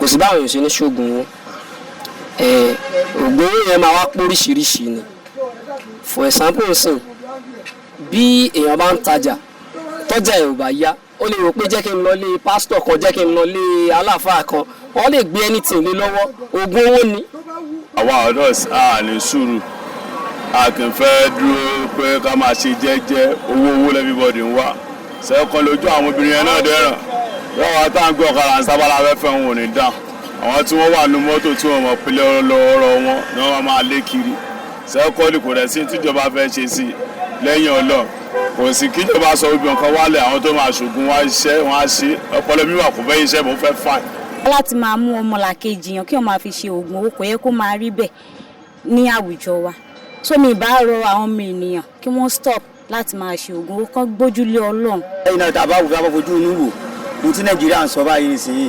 Kò sí báwọn èèyàn ṣe ní ṣoògùn owó. Oògùn owó yẹn máa wá póríṣiríṣi ni. For example sìn, bí èèyàn bá ń tajà, tọ́jà ẹ̀ ò bá yá, ó lè rò pé jẹ́ kí n lọ lé pásítọ̀ kan, jẹ́ kí n lọ lé aláàfáà kan, wọ́n lè gbé anything lé lọ́wọ́. Oògùn owó ni. Àwa ọ̀dọ́, a ní sùúrù, a kì í fẹ́ dúró pé ká máa ṣe jẹ́jẹ́. Owó, owó everybody ń wá sẹ́kọ̀ọ́ lójú. Àwọn obìnrin yẹn náà dẹ́ràn lọ́wọ́ tá à ń gbé ọ̀kadà ń sábà láfẹ́ fẹ́ wọn ò ní dán. Àwọn tí wọ́n wà ní mọ́tò tí wọ́n mọ̀ pé lọ́rọ̀ wọn ni wọ́n máa lé kiri. Sẹ́kọ̀ọ́ kò rẹ̀ sí tíjọba fẹ́ ṣe sí lẹ́yìn ọlọ́ kò sí kíjọba sọ obìnrin kan wálẹ̀. Àwọn tó máa ṣògùn wá iṣẹ́ wọn á ṣe. Ọpọlọ mi wà kò fẹ́ iṣẹ́, mo fẹ́ fine. Láti máa mú ọmọlàkejì yàn kí wọ́n máa fi ṣe oògùn owó, kò yẹ kó máa rí bẹ́ẹ̀ ní àwùjọ wa. So mi bá rọ àwọn ọmọ ènìyàn kí wọ́n stop láti máa ṣe oògùn owó, kán gbójúlé Ọlọ́run. Lẹ́yìn náà, tá a bá wù, tá a bá fojú inú wò ohun tí Nàìjíríà ń sọ báyìí nísìnyí,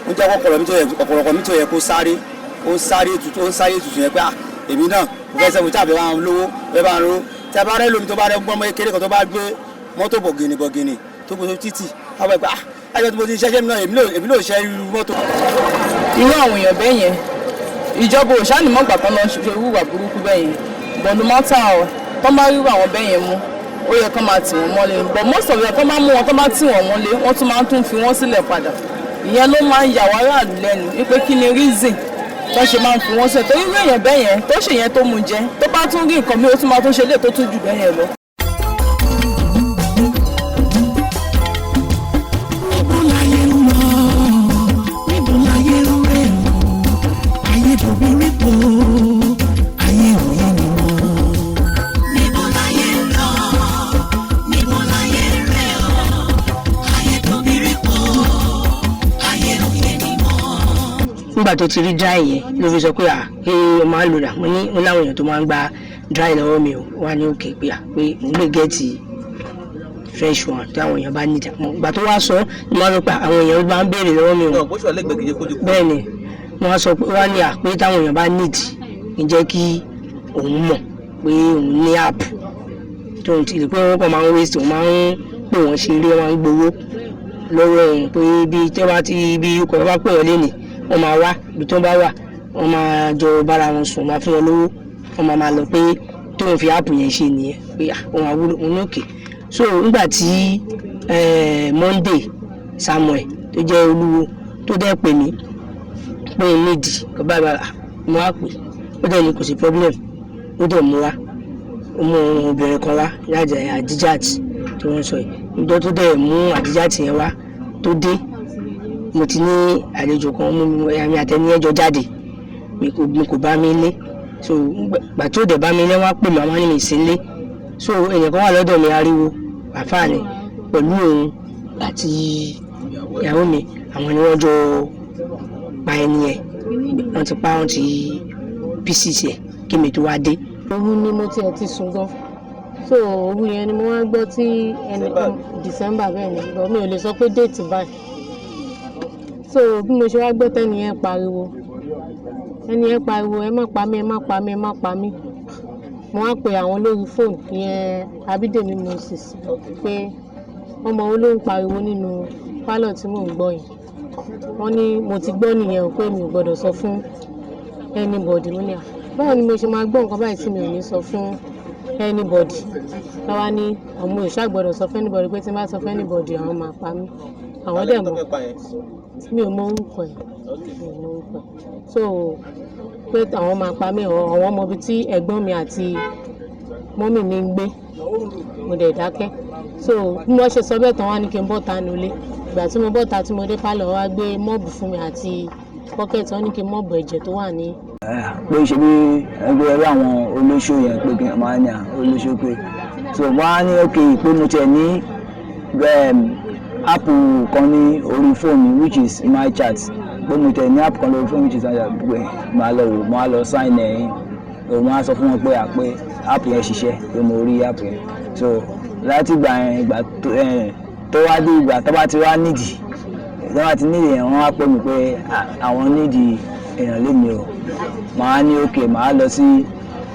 ń jẹ́ ọ̀pọ̀lọpọ̀ mi tó yẹ kó sáré, ó ń sáré tuntun, ó ń sáré tuntun yẹn pé ah, èmi náà mo fẹ́ sẹ́gun tí àbẹ̀ bá ń lówó, fẹ́ bá ń lówó. Tí a bá rẹ́ lómi tó bá rẹ́ gbọ́mọ kékeré kan tó bá gbé mọ́tò bọ̀gìnì bọ̀gìnì tó gbé títì, àwọn ẹ̀pẹ́ ah, ayọ̀ tí mo ti ṣiṣẹ́ mi náà, èmi náà ṣe irú mọ́tò. Irú àwọn èèyàn bẹ́ẹ̀ yẹn, ìjọba ò ṣáà ní mọ̀gbà tán lọ ṣe irú ìwà burúkú bẹ́ẹ̀ yẹn, but no matter how tán bá rírú àwọn bẹ́ẹ̀ yẹn mú, ó yẹ kán máa tì wọ́n mọ́lé. But most of them, tán bá mú wọn, tán bá tì wọ́n mọ́lé, wọ́n tún máa ń tún fi wọ́n sílẹ̀ padà. Ìyẹn ló máa ń yà wá aráàlú lẹ́nu wípé kí ni reason tó ṣe máa ń fi wọ́n sílẹ̀, torí irú èèyàn bẹ́ẹ̀ yẹn tó ṣe yẹn tó mú jẹ, tó bá tún rí nǹkan mi, ó tún máa tún ṣe lè tó tún jù bẹ́ẹ̀ yẹn lọ. Níbo láyé ń lọ? Níbo láyé ń rẹ̀ o? Ayé dòbírí po, ayé òye ni wọ́n. Níbo láyé ń lọ? Níbo láyé ń rẹ̀ ọ́? Ayé dòbírí po, ayé òye ni mọ́. Nígbà tó ti rí dry yẹn ló fi sọ pé à kí o máa lò rà. Mo ní mo láwọn èèyàn tó máa ń gba dry lọ́wọ́ mi o. Wà ní òkè pé à pé òun lè get fresh one tí àwọn èèyàn bá níjà. Ìgbà tó wá sọ ni wọ́n sọ pé àwọn èèyàn bá ń béèrè lọ́wọ́ mi o. Bẹ́ẹ̀ ni wọ́n sọ pé wọ́n ní à pé táwọn èèyàn bá nídìí ń jẹ́ kí òun mọ̀ pé òun ní app tóun ti lè pé wọ́n kàn máa ń waste, òun máa ń pè wọ́n ṣeré, wọ́n máa ń gbowó lọ́wọ́ òun, pé bí tí wọ́n bá ti bí ikọ̀ bá pè wọ́n lénìí, wọ́n máa wá ibi tó bá wà, wọ́n máa jọ bára wọn sùn, máa fún wọn lówó, wọ́n máa máa lọ, pé tóun fi app yẹn ṣe nìyẹn, pé òun àwúlò òun ní òkè. So nígbà tí Monday Samuel tó jẹ́ olúwo tó dẹ́ pè mí pé nídìí kò bá bá mo wá pè, ó dẹ̀ ní kò sí problem. Ó dẹ̀ mú wá, ó mú obìnrin kan wá láti Adijat tí wọ́n sọ yìí. Níjọ́ tó dẹ̀ mú Adijat yẹn wá tó dé, mo ti ní àlejò kan mú mi, àmì àtẹni ẹjọ́ jáde, mi kò bá mi lé. So gbà tó dẹ̀ bá mi lé, wá pè mí, àwọn ní mi sí lé. So èèyàn kan wà lọ́dọ̀ mi, ariwo àfáà ni pẹ̀lú òun àti ìyàwó mi, àwọn ni wọ́n jọ pa ẹni yẹn. Wọ́n ti pa, wọ́n ti pieces ẹ̀ kí mi tó wá dé. Òru ni mo tiẹ̀ ti sùn gan, so òru yẹn ni mo wá gbọ́ tí ẹni December bẹ́ẹ̀ ni, but mi ò lè sọ pé date báyìí. So bí mo ṣe wá gbọ́ tẹ́ni yẹn pariwo, ẹni yẹn pariwo, "Ẹ má pa mí, ẹ má pa mí, ẹ má pa mí." Mo wá pe àwọn lórí fóònù ìyẹn, Abídèmí Moses, pé ọmọ wo ló ń pariwo nínú pálọ̀ tí mò ń gbọ́ yìí? Wọ́n ní mo ti gbọ́ nìyẹn o, pé mi ò gbọ́dọ̀ sọ fún anybody. Mo ní à, báwo ni mo ṣe máa gbọ́ nǹkan báyìí tí mi ò ní sọ fún anybody? Lọ́wọ́ ní àwọn ò ṣáà gbọ́dọ̀ sọ fún anybody, pé tí n bá sọ fún anybody, àwọn máa pa mí. Àwọn dẹ̀ mọ̀, mi ò mọ orúkọ ẹ̀, mi ò mọ orúkọ ẹ̀. So pé àwọn máa pa mí, àwọn mọ ibi tí ẹ̀gbọ́n mi àti mummy mi ń gbé. Mo dẹ̀ dákẹ́. So bí wọ́n ṣe sọ bẹ́ẹ̀ tán, wá ní kí n bọ́ta nulẹ̀. Ìgbà tí mo bọ́ta, tí mo dé pálọ̀, wá gbé mop fún mi àti bucket, wọ́n ní kí n mop ẹ̀jẹ̀ tó wà ní. Pé ṣe bí ẹgbẹ́ ẹrú àwọn olóṣó yẹn, pé kí n máa ní à olóṣó pé so wọ́n á ní ok, pé mo tiẹ̀ ní app kan ní orí fóònù mi, which is my chat, pé mo tiẹ̀ ní app kan lórí fóònù, which is my chat, pé màá lọ wò, màá lọ sign ẹ̀ in. Mo á sọ fún wọn pé à pé app yẹn ṣiṣẹ́, pé mo rí app yẹn. So láti ìgbà yẹn, ìgbà tó wá dé, ìgbà tó bá ti wá nídìí, tó bá ti nídìí yẹn, wọ́n wá pè mí pé àwọn nídìí èèyàn lémi o. Màá ní ok, màá lọ sí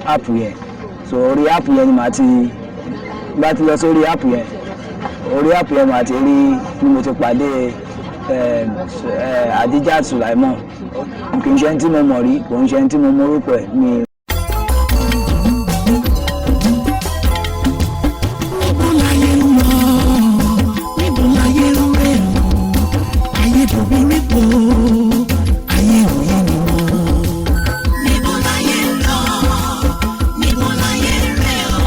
app yẹn. So orí app yẹn ni màá ti bá ti lọ sórí app yẹn, orí app yẹn màá ti rí bí mo ti pàdé. Adijat Sulaimon. Kì í ṣe ẹni tí mo mọ̀ rí, kò ń ṣe ẹni tí mo mọ orúkọ ẹ̀ mi. Níbo láyé ń lọ? Níbo láyé ń rè o? Ayé dòbírípo, ayé òye ni wọ́n. Níbo láyé ń lọ? Níbo láyé ń rè o?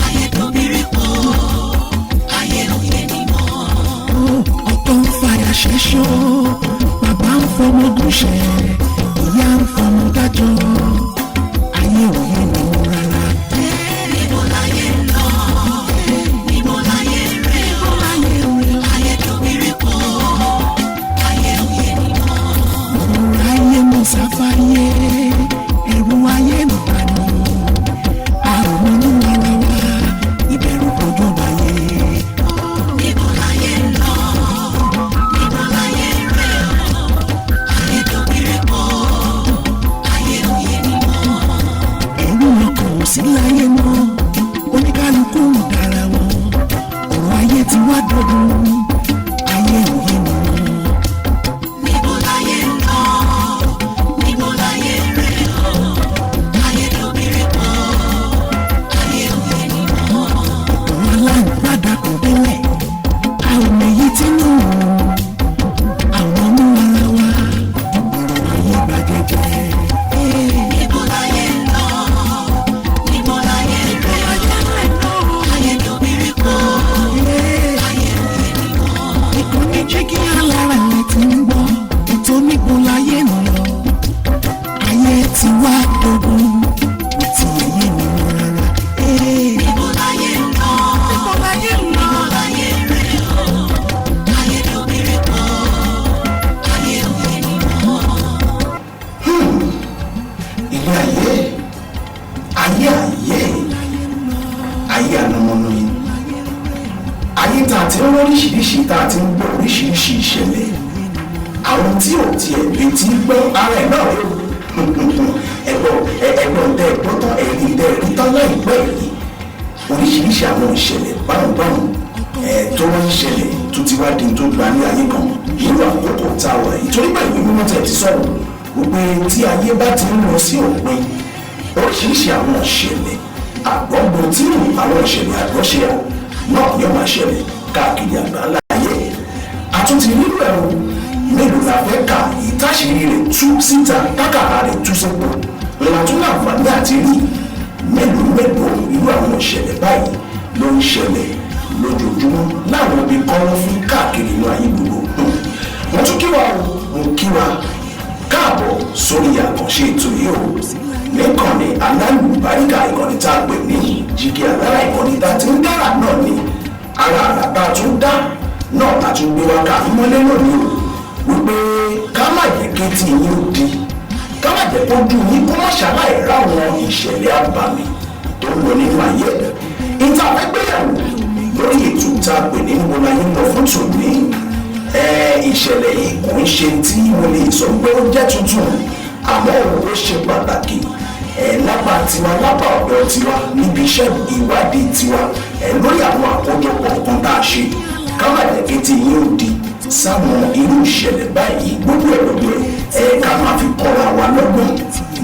Ayé dòbírípo, ayé òye ni wọ́n. Ọkọ ń fàyà ṣẹ́ṣọ́, bàbá ń fọmọ gúnṣẹ́, ìyá ń fọmọ dájọ́, ayé òye ni wọ́n rárá. Níbo láyé ń lọ? Níbo láyé ń rè o? Ayé dòbírípo, ayé òye ni wọ́n. Ọ̀rọ̀ ayé mo sáfáyé, ẹ̀rù ayé ń bà ní. A ò mọnú ara wa, ìbẹ̀rù bojú báyé. Níbo láyé ń lọ? Níbo láyé ń rè o? Ayé dòbírípo, ayé òye ni wọ́n. Ẹ̀rù ọkàn ò sí láyé mọ́, oníkálukú ń dára wọn. Ọ̀rọ̀ ayé ti wá dọ̀dún, ayé òye ni wọ́n. Níbo láyé ń lọ? Níbo láyé ń rè o? Ayé dòbírípo, ayé òye ni wọ́n. Ọ̀rọ̀ aláǹgbádà kò délẹ̀, a ò mèyí tí nù. Àwọn ọmọ ara wa, ọ̀rọ̀ ayé gbàgede. Níbo láyé ń lọ? Níbo láyé ń rè o? Ayé dòbírípo, ayé òye ni wọ́n. Ìkànnì jígí alára ẹ̀ ti ń gbọ́, ètò níbo láyé ń lọ. Ayé ti wá dogun, kò tiẹ̀ yé mi mọ́ rárá. Níbo láyé ń lọ? Níbo láyé ń lọ? Níbo láyé ń rè o? Ayé dòbírípo, ayé òye ni wọ́n. Ilé ayé, ayé, ayé, ayé ànàmọ́nà yìí, ayé tá a ti ń lóríṣiríṣi, tá a ti ń gbọ́ oríṣiríṣi ìṣẹ̀lẹ̀, àwọn tí ò tiẹ̀ létí gbọ́ ara ẹ̀ náà rí o. Ẹ̀gbọ́n, ẹ̀gbọ́n tẹ́ ẹ gbọ́ tán, ẹ̀rí tẹ́ ẹ rí tán láìpẹ́ yìí, oríṣiríṣi àwọn ìṣẹ̀lẹ̀ báhùnbáhùn ẹ̀ tó wọ́n ń ṣẹlẹ̀ tó ti wá di tó gba ní ayé kan nínú àkókò tá a wà yìí, torí pé ìwé mímọ́ tẹ̀ ti sọ̀rọ̀ wípé tí ayé bá ti ń lọ sí òpin, oríṣiríṣi àwọn ìṣẹ̀lẹ̀ àgbọ̀ngbò tí àwọn ìṣẹ̀lẹ̀ àgbọ̀ṣe náà yóò máa ṣẹlẹ̀ káàkiri àgbáńlá ayé. Àtúntì nínú ẹ̀rù mélòó la fẹ́ kà, ìtàṣírí rẹ̀ tú síta, kákàrà rẹ̀ tú sípò ńlá tún láǹfààní àti rí mélòó mélòó irú àwọn ìṣẹ̀lẹ̀ báyìí ló ń ṣẹlẹ̀ lójoojúmọ́ láwọn ibi kọ́lọ́fín káàkiri inú ayé gbogbo. Mo tún kí wa o, mo kí wa káàbọ̀ sórí àkànṣe ètò yìí o, níkànnì alálùbáríkà, ìkànnì tá a pè ní jígí alára, ìkànnì tá a ti ń dára náà ni ara àrà tá a tún dá náà tá a tún gbé wá ká ìmọ́lé lónìí o, wípé ká má jẹ́ kí tí yín ó di, ká má jẹ́ kó dùn yín, kó má ṣàlàyé ráwọn ìṣẹ̀lẹ̀ àbàmì tó ń lọ nínú ayé. Ìta àfẹ́gbéyàwó lórí ètò tá a pè ní Níbo Láyé ń lọ fún tòní, ìṣẹ̀lẹ̀ yìí kò ń ṣe tí mo lè sọ pé ó jẹ́ tuntun, àmọ́ ó ṣe pàtàkì lápá tiwa, lápá ọ̀dọ̀ tiwa, níbi iṣẹ́ ìwádìí tiwa lórí àwọn àkójọpọ̀ kan tá a ṣe, ká má jẹ́ kí tí yín ó di sáwọn irú ìṣẹ̀lẹ̀ báyìí. Gbogbo ẹ̀ gbogbo ẹ̀ ká máa fi kọ́ra wa lọ́gbọ̀n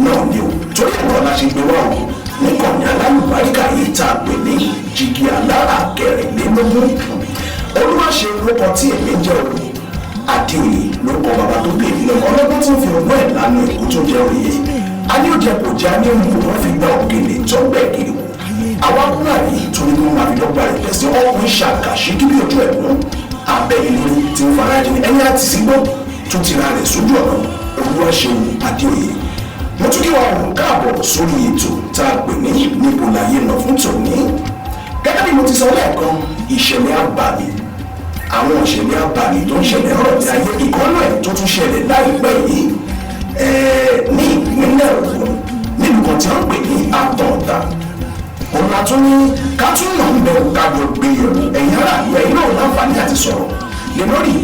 náà ni o, torí ẹ̀rọ la ṣe gbé wá o níkànnì alálùbáríkà yìí tá a pè ní jígí alára kẹrìnlélógún. Olúwaṣe lóko tí èmi jẹ́ o, Adéoyè lóko bàbá tó bí èmi lọ́kọ́, ọlọ́gbọ́n tí ń fi ọgbọ́n ẹ̀ lánàá èkó tó jẹ́ òye. A ní ó jẹ kò jẹ́, a ní òun kò, wọ́n fi gba òkèlè tó gbẹ̀ kiri wò. Àwa kúrò yìí torí wọ́n máa fi dọ́gba rẹ̀ pẹ̀sẹ̀ ọkùnrin ṣàkàṣe kí bí ojú ẹ̀kún abẹ́ ìlérí tí ń farajìn ẹni àti sígbó tó ti ra rẹ̀ sójú ọ̀nà. Olúwaṣeun Adéoyè, mo tún kí wa òun káàbọ̀ sórí ètò tá a pè ní Níbo Láyé Lọ fún tòní. Gẹ́gẹ́ bí mo ti sọ lẹ́ẹ̀kan, ìṣẹ̀lẹ̀ abàmì, àwọn ìṣẹ̀lẹ̀ abàmì tó ń ṣẹlẹ̀ rọ̀ ní ayé, ìkọ́nà ẹ̀ tó tún ṣẹlẹ̀ láìpẹ́ yìí ní ìpínlẹ̀ Ògùn, nílùú kan tí wọ́n ń pè ní Àtọ̀ọ̀tà, òun la tún ní ká tún nà ń bẹ kájọ gbé yẹ̀wò. Ẹ̀yin aráàlú, ẹ̀yin náà láǹfààní àti sọ̀rọ̀ lé lórí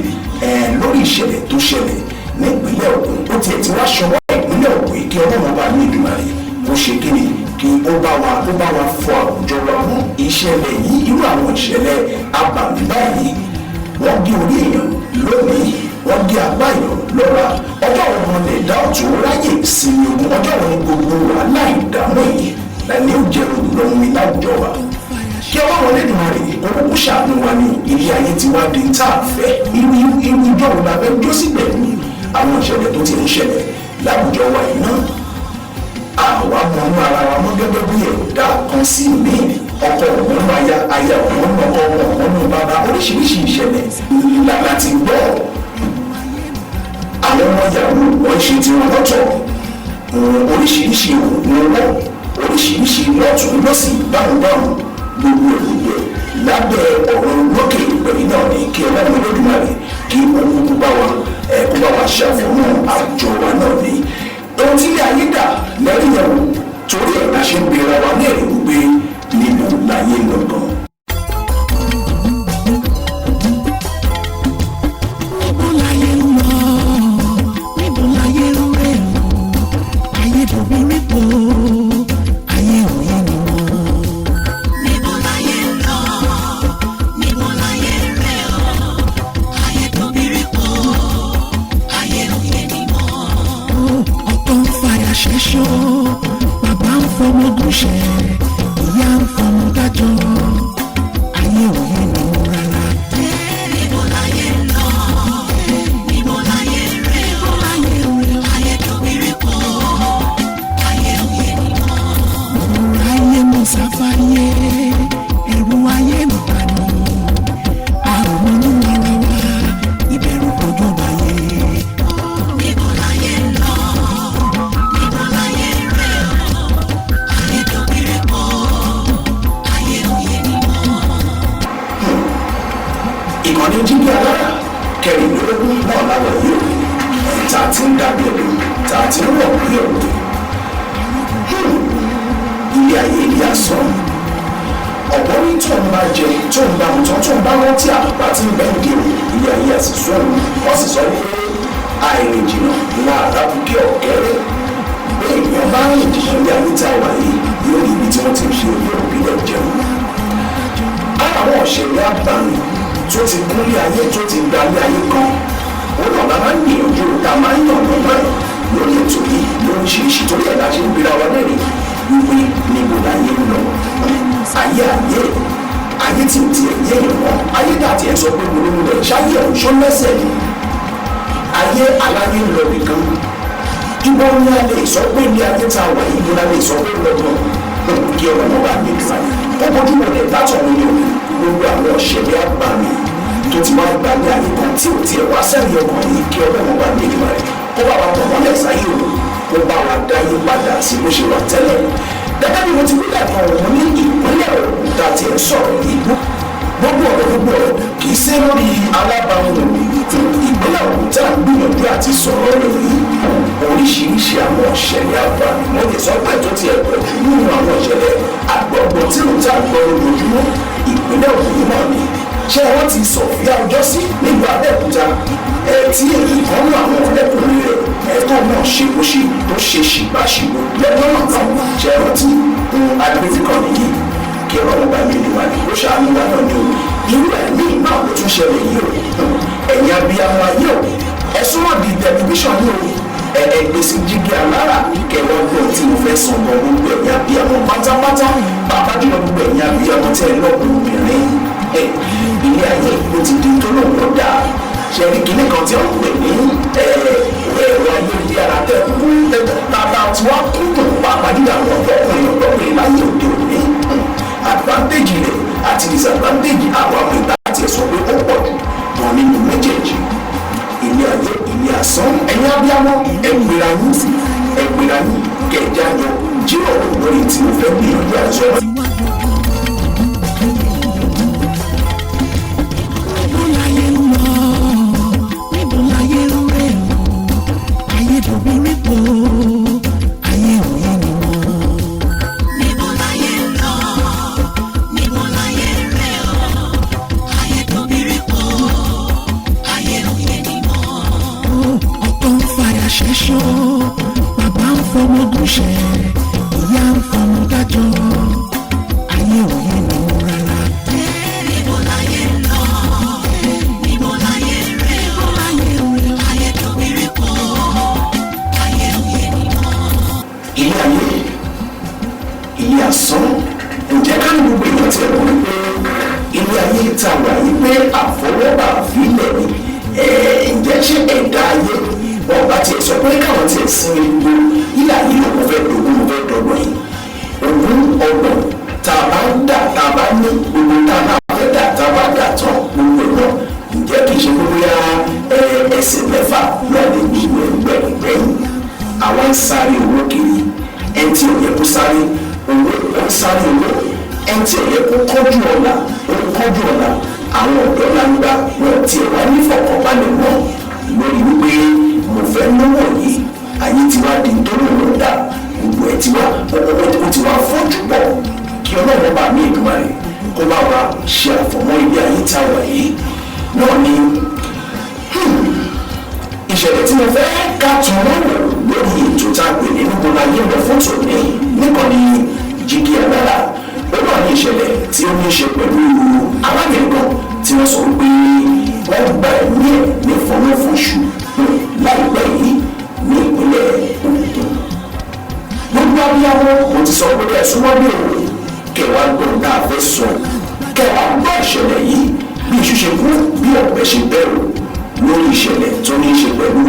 lórí ìṣẹ̀lẹ̀ tó ṣẹlẹ̀ nípínlẹ̀ Ògùn. Ó tiẹ̀ ti wá ṣọwọ́ ìpínlẹ̀ Ògùn yìí, kí Ọlọ́run bá ní Èdùmàrè kó ṣe kí ni, kí ó bá wa fọ àwùjọ wa mọ́. Ìṣẹ̀lẹ̀ yìí, irú àwọn ìṣẹ̀lẹ̀ abàmì báyìí, wọ́n gé orí èèyàn. Lónìí wọ́n gé apá èèyàn lọ́la, ọjọ́ òun lè dá ọ̀tún ráyè sinmi ogun? Ọjọ́ òun gbogbo wàhálà ìdààmú yìí lẹ́ni ó jẹ́ olùlọ́run láwùjọ wa? Kí Ọlọ́run Olódùmarè kókó ṣàánú wa ní ilé ayé tí wàá di tá a fẹ́. Irú irú ìjọ wo la fẹ́ jó sí pẹ̀lú àwọn ìṣẹ̀lẹ̀ tó ti ń ṣẹlẹ̀ láwùjọ wa yìí náà? Àwa mọnú ara wa mọ́ gẹ́gẹ́ bí ẹ̀dá kan sí mi. Ọkọ òmùnú aya, aya òmùnú ọkọ, ọmọ òmùnú bàbá. Oríṣiríṣi ìṣẹ̀lẹ̀ láti gbọ́. Àwọn ọmọ yahoo, wọ́n ṣe tiwọn lọ́tọ̀. Oríṣiríṣi oògùn owó, oríṣiríṣi lọ́tún lọ́sì, báwọn gbogbo èrògbè lábẹ́ ọ̀rọ̀ lókè pẹ̀lú náà ní. Kí Ọlọ́run Olódùmarè kí ó kúkú bá wa ẹ̀ kó bá wa ṣàfọ̀mọ́ àwùjọ wa náà ní. Ohun tí ilé ayé dà lẹ́rìí yẹn o, torí ẹ̀ la ṣe ń bèèrè wa ní ẹ̀rí wípé níbo láyé lọ́gán. Níbo láyé ń lọ? Níbo láyé ń rẹ̀ o? Ayé dòbírípo, ayé òye ni wọ́n. Níbo láyé ń lọ? Níbo láyé ń rẹ̀ o? Ayé dòbírípo, ayé òye ni mọ́. Ọkọ ń fàyà ṣẹ́ṣọ́, bàbá ń fọmọ gúnṣẹ́, ìyá ń fọmọ dájọ́, ayé òye ni wọ́n rárá. Níbo láyé ń lọ? Níbo láyé ń rẹ̀ o? Ayé dòbírípo, ayé òye ni mọ́. Ọ̀rọ̀ ayé mo sáfáyé, ẹ̀rù ayé ń bà ní. A ò mọnú ara wa, ìbẹ̀rù kojú báyé. Níbo láyé ń lọ? Níbo láyé ń rẹ̀ o? Ayé dòbírípo, ayé òye ni mọ́. Ìkànnì Jígí Alára 24 náà láwọ̀ yìí o, tá a ti ń dábí ẹ̀dùn, tá a ti ń rọ̀ bí òwe. Ilé ayé ilé asán. Ọ̀pọ̀ ní tó ń bá jẹ, tó ń bá mu tán, tó ń bá rántí àpá tí ń bẹ́ẹ̀ dé o, ilé ayé àsìsún òun. Wọ́n sì sọ wípé àìrìn jìnnà ńlá àràbùkẹ́ ọ̀kẹ́rẹ́. Bẹ́ẹ̀ èèyàn bá rìn jìnnà ilé ayé tá a wà yìí, yóò rí ibi tí wọ́n ti ń fi orí òbílẹ̀ jẹun. Ara àwọn òṣèré abàmì tó ti kúnlé ayé, tó ti gbalé ayé kan, ó náà la máa ń gbìyànjú, tá a máa ń yàn lọ́nà ẹ̀ lórí ètò yìí lóríṣiríṣi. Torí ẹ̀ la ṣe ń gbéra wa lẹ́rìí wípé níbo láyé ń lọ? Ayé ayé ayé tí ò tiẹ̀ yé èèyàn mọ́, ayé dà tiẹ̀ sọ pé mo ló ń lẹ̀ ṣáyé ọ̀hún ṣó lẹ́sẹ̀ ni. Ayé aláyé ń lọ nìkan. Ibo ni a lè sọ pé ní ayé tá a wà yìí, ibo la lè sọ pé lọ́gbọ̀n? Kí Ọlọ́run bá mi dùn ayé ó bójú wọlé látọ̀run ni òun. Gbogbo àwọn ọ̀ṣẹ̀lẹ̀ àgbàmì tó ti wá gbà ní ayé kan tí ò tiẹ̀ wá sẹ́yìn ọkàn yìí, kí Ọlọ́run bá mi dùn ayé kó bá wa tọ̀ mọ́lẹ̀ sáyé o, kó bá wa dáyé padà sí bó ṣe wà tẹ́lẹ̀. Gẹ́gẹ́ bí mo ti wílẹ̀ kan, òun ní ìpínlẹ̀ Ògùn tá a ti ń sọ̀rọ̀ yìí, gbogbo ọ̀rọ̀ gbogbo ọ̀rọ̀ kì í ṣe lórí alábàáhùn ìpínlẹ̀ Ògùn tá a ń gbìyànjú àti sọ̀rọ̀ rẹ̀ yìí. Oríṣiríṣi àwọn ìṣẹ̀lẹ̀ àbàmì, wọ́n lè sọ pé tó ti ẹ̀ pọ̀ jù nínú àwọn ìṣẹ̀lẹ̀ àgbọ̀gbọ̀ tí òun tá a gbọ́ lójoojúmọ́, ìpínlẹ̀ Ògùn yìí náà ni. Ṣé wọ́n ti sọ̀fíà ọjọ́ sí nílùú Abẹ́òkúta ẹ̀ tí èyí kan nú àwọn ọ̀rẹ́kùnrin rẹ̀ ẹ̀ tó náà ṣe bó ṣe tó ṣe ṣìgbàṣìgbò lẹ́jọ́ náà náà? Ṣé rántí agbègbè kan nìyí? Kí Ọlọ́run bá mi lè wà ní kó ṣàánú wa náà ni o. Irú ẹ̀ ní náà ló tún ṣẹlẹ̀ yìí o. Ẹ̀yin abiyamọ ayé o, ẹ súnmọ́ di tẹlifíṣàn yìí o, ẹ ẹ gbèsè Jígí Alára kẹwàá ọgbọ́n tí mo fẹ́ sọ bọ̀. Gbogbo ẹ̀yin abiyamọ pátápátá, pàápàá jùlọ gbogbo ẹ̀yin abiyamọ tẹ́ ẹ lọ́kùnrin obìnrin, ẹ ilé ayé ló ti di tó lòun ló dáa. Ṣe rí kinní kan tí wọ́n pè ní ẹ̀rọ ayélujára tẹ̀ kú tàbá tí wọ́n kúndùn, pàápàá jùlọ àwọn ọ̀dọ́kùnrin ọ̀dọ́kùnrin láyé òde òní? Advantage rẹ̀ àti disadvantage, àwọn àwọn ìta àti ẹ̀sọ́ pé ó pọ̀ jù gan nínú méjèèjì. Ilé ayé ilé asán. Ẹ̀yin abiyamọ, ẹgbẹ́ra yín, ẹgbẹ́ra yín kẹjá yọ jíròrò lórí tí mo fẹ́ gbìyànjú àti sọ. Níbo láyé ń lọ? Níbo láyé ń rẹ̀ o? Ayé dòbírípo, ayé òye ni wọ́n. Níbo láyé ń lọ? Níbo láyé ń rẹ̀ o? Ayé dòbírípo, ayé òye ni mọ́. Ọkọ ń fàyà ṣẹ́ṣọ́, bàbá ń fọmọ gúnṣẹ́, ìyá ń fọmọ dájọ́, ayé òye ni wọ́n rárá. Níbo láyé ń lọ? Níbo láyé ń rẹ̀ o? Ṣé ẹ̀dá ayé wọn bá tiẹ̀ sọ pé káwọn tiẹ̀ sinmi gbogbo ilé ayé lòun fẹ́ dogun, mo fẹ́ dọ́gbọ̀n yìí, ogún ọgbọ̀n tá a bá ń dà, tá a bá ní gbogbo tá a náà fẹ́ dà, tá a bá dà tán gbogbo ẹ̀ náà, ǹjẹ́ kì í ṣe gbogbo yá ẹsẹ̀ mẹ́fà náà lè gbogbo ẹgbẹ́ ìgbẹ́yìn? Àwa ń sáré owó kiri. Ẹni tí ò yẹ kó sáré owó, ó ń sáré owó. Ẹni tí ò yẹ kó kọ́jú ọ̀la, ó ń kọ́jú ọ̀la. Àwọn ọ̀dọ́ langba wọn tiẹ̀ wá nífọ̀kànbalẹ̀ mọ́ lórí wípé mo fẹ́ lówó yìí. Ayé ti wá di tó lòun dà, gbogbo ẹ̀ ti wá, ó ti wá fọ́jú pọ̀. Kí Ọlọ́run bá mi Èdùmàrè kó bá wa ṣe àfọ̀mọ́ ilé ayé tá a wà yìí náà ni. Ìṣẹ̀lẹ̀ tí mo fẹ́ ká tún wọ́n wò lórí ètò tá a pè ní Níbo Láyé Lọ fún tòní níkànnì Jígí Alára, ó náà ní ìṣẹ̀lẹ̀ tí ó ní í ṣe pẹ̀lú arábìnrin kan tí wọ́n sọ wípé wọ́n gba ẹ̀mí ẹ̀ ní fọwọ́fọṣù láìpẹ́ yìí ní ìpínlẹ̀ Ògùn. Gbogbo abiyamọ, mo ti sọ pé ẹ súnmọ́ bí òun kẹwàá gbọ́n tá a fẹ́ sọ, kẹwàá gbọ́ ìṣẹ̀lẹ̀ yìí, bí iṣu ṣe kú, bí ọ̀pẹ ṣe bẹ̀rù, lórí ìṣẹ̀lẹ̀ tó ní í ṣe pẹ̀lú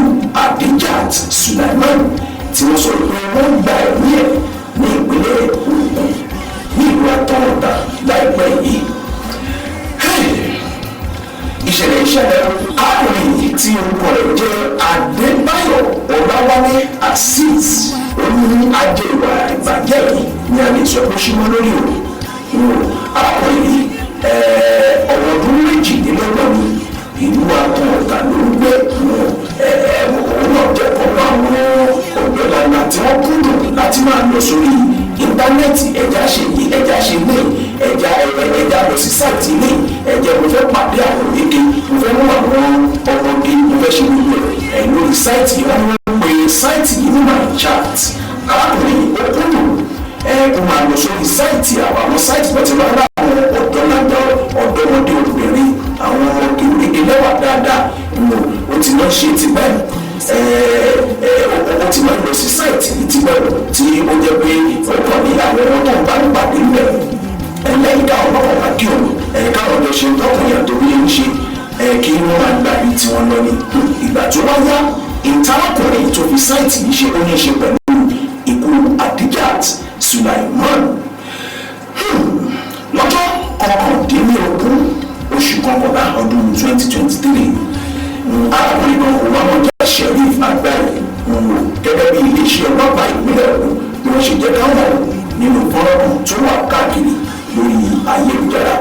Adijat Sulaiman tí wọ́n sọ pé wọ́n gba ẹ̀mí ẹ̀ ní ìpínlẹ̀ Ògùn ní ìlú Atọ́ọ̀tà láìpẹ́ yìí. Ìṣẹ̀lẹ̀ arákùnrin yìí tí orúkọ rẹ̀ jẹ́ Adébáyọ̀ Ọláwálé Azeez, ó ní ajé ìwà ìbàjẹ́ yìí ni a lè sọ pé símọ́ lórí o. Arákùnrin yìí, ọ̀wọ́ ọdún 22 ni, ìlú Atọ́ọ̀tà ló ń gbé. Òun náà jẹ́ ọ̀pọ̀ àwọn ọ̀dọ́langba tí wọ́n kúndùn láti máa lọ sórí íńtánẹ́ẹ̀tì. Ẹja ṣe yìí, ẹja ṣe lé, ẹja ẹja lọ sí sáìtì ilé ẹjẹ, mo fẹ́ pàdé àwọn òyìnbó, mo fẹ́ mú àwọn ọmọge, mo fẹ́ ṣe gbogbo ẹ̀ lórí sáìtì. Wọ́n ń pe sáìtì yìí ní My Chat. Arákùnrin ó kúndùn ẹ kó máa lọ sórí sáìtì, àwọn sáìtì wọ́n ti máa ń bá àwọn ọ̀dọ́langba ọ̀dọ́mọdé obìnrin, àwọn ọmọge oríkè lẹ́wà dáadáa. Ó ti máa ń ṣe tipẹ́, ó ti máa ń lọ sí sáìtì yìí tipẹ́, tí ó jẹ́ pé ó kàn ní àwọn ọmọ tó ń bá ń pàdé ńbẹ̀ ẹlẹ́yìn káwọn náà wá kí òun káwọn lọ ṣe tọkùnrin àtòbí ń ṣe, kí wọ́n máa gbà yìí tí wọ́n lọ ní. Ìgbà tó wá yá, ìtarakùnrin tó fi sáìtì yìí ṣe, ó ní í ṣe pẹ̀lú ikú Adijat Sulaiman lọ́jọ́ 19 oṣù kọkànlá ọdún 2023. Arákùnrin kan kò wá wọn jẹ́ Sheriff Agbáyé, gẹ́gẹ́ bí iléeṣẹ́ ọlọ́pàá ìpínlẹ̀ Ògùn bí wọ́n ṣe jẹ́ káwọn nínú fọ́nrán kan tó wà káàkiri lórí ayélujára.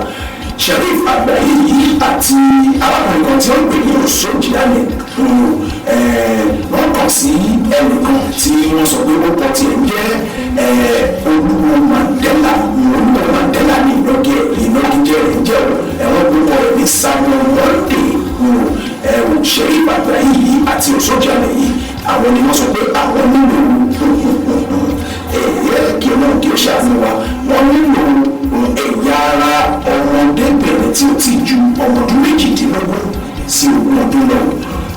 Sheriff Àgbáyé yìí àti arákùnrin kan tí wọ́n ń pè ní Òṣòjì Ahmed, wọ́n kàn sí ẹnìkan tí wọ́n sọ pé ó kọ tiẹ̀ ń jẹ́ Olúwo Mandela. Olúwo Mandela ní ìnagijẹ rẹ̀ ń jẹ́ ẹ̀wọ̀n gbogbo rẹ̀ ní Samuel Monday. Sheriff Àgbáyé yìí àti Òṣòjì Ahmed yìí, àwọn ni wọ́n sọ pé àwọn nílò ẹ̀yẹ, kí Ọlọ́run kí ó ṣàánú wa, wọ́n nílò ẹ̀yà ara ọmọdébìnrin tí ó ti ju ọmọ ọdún 18 sí 20 ọdún lọ.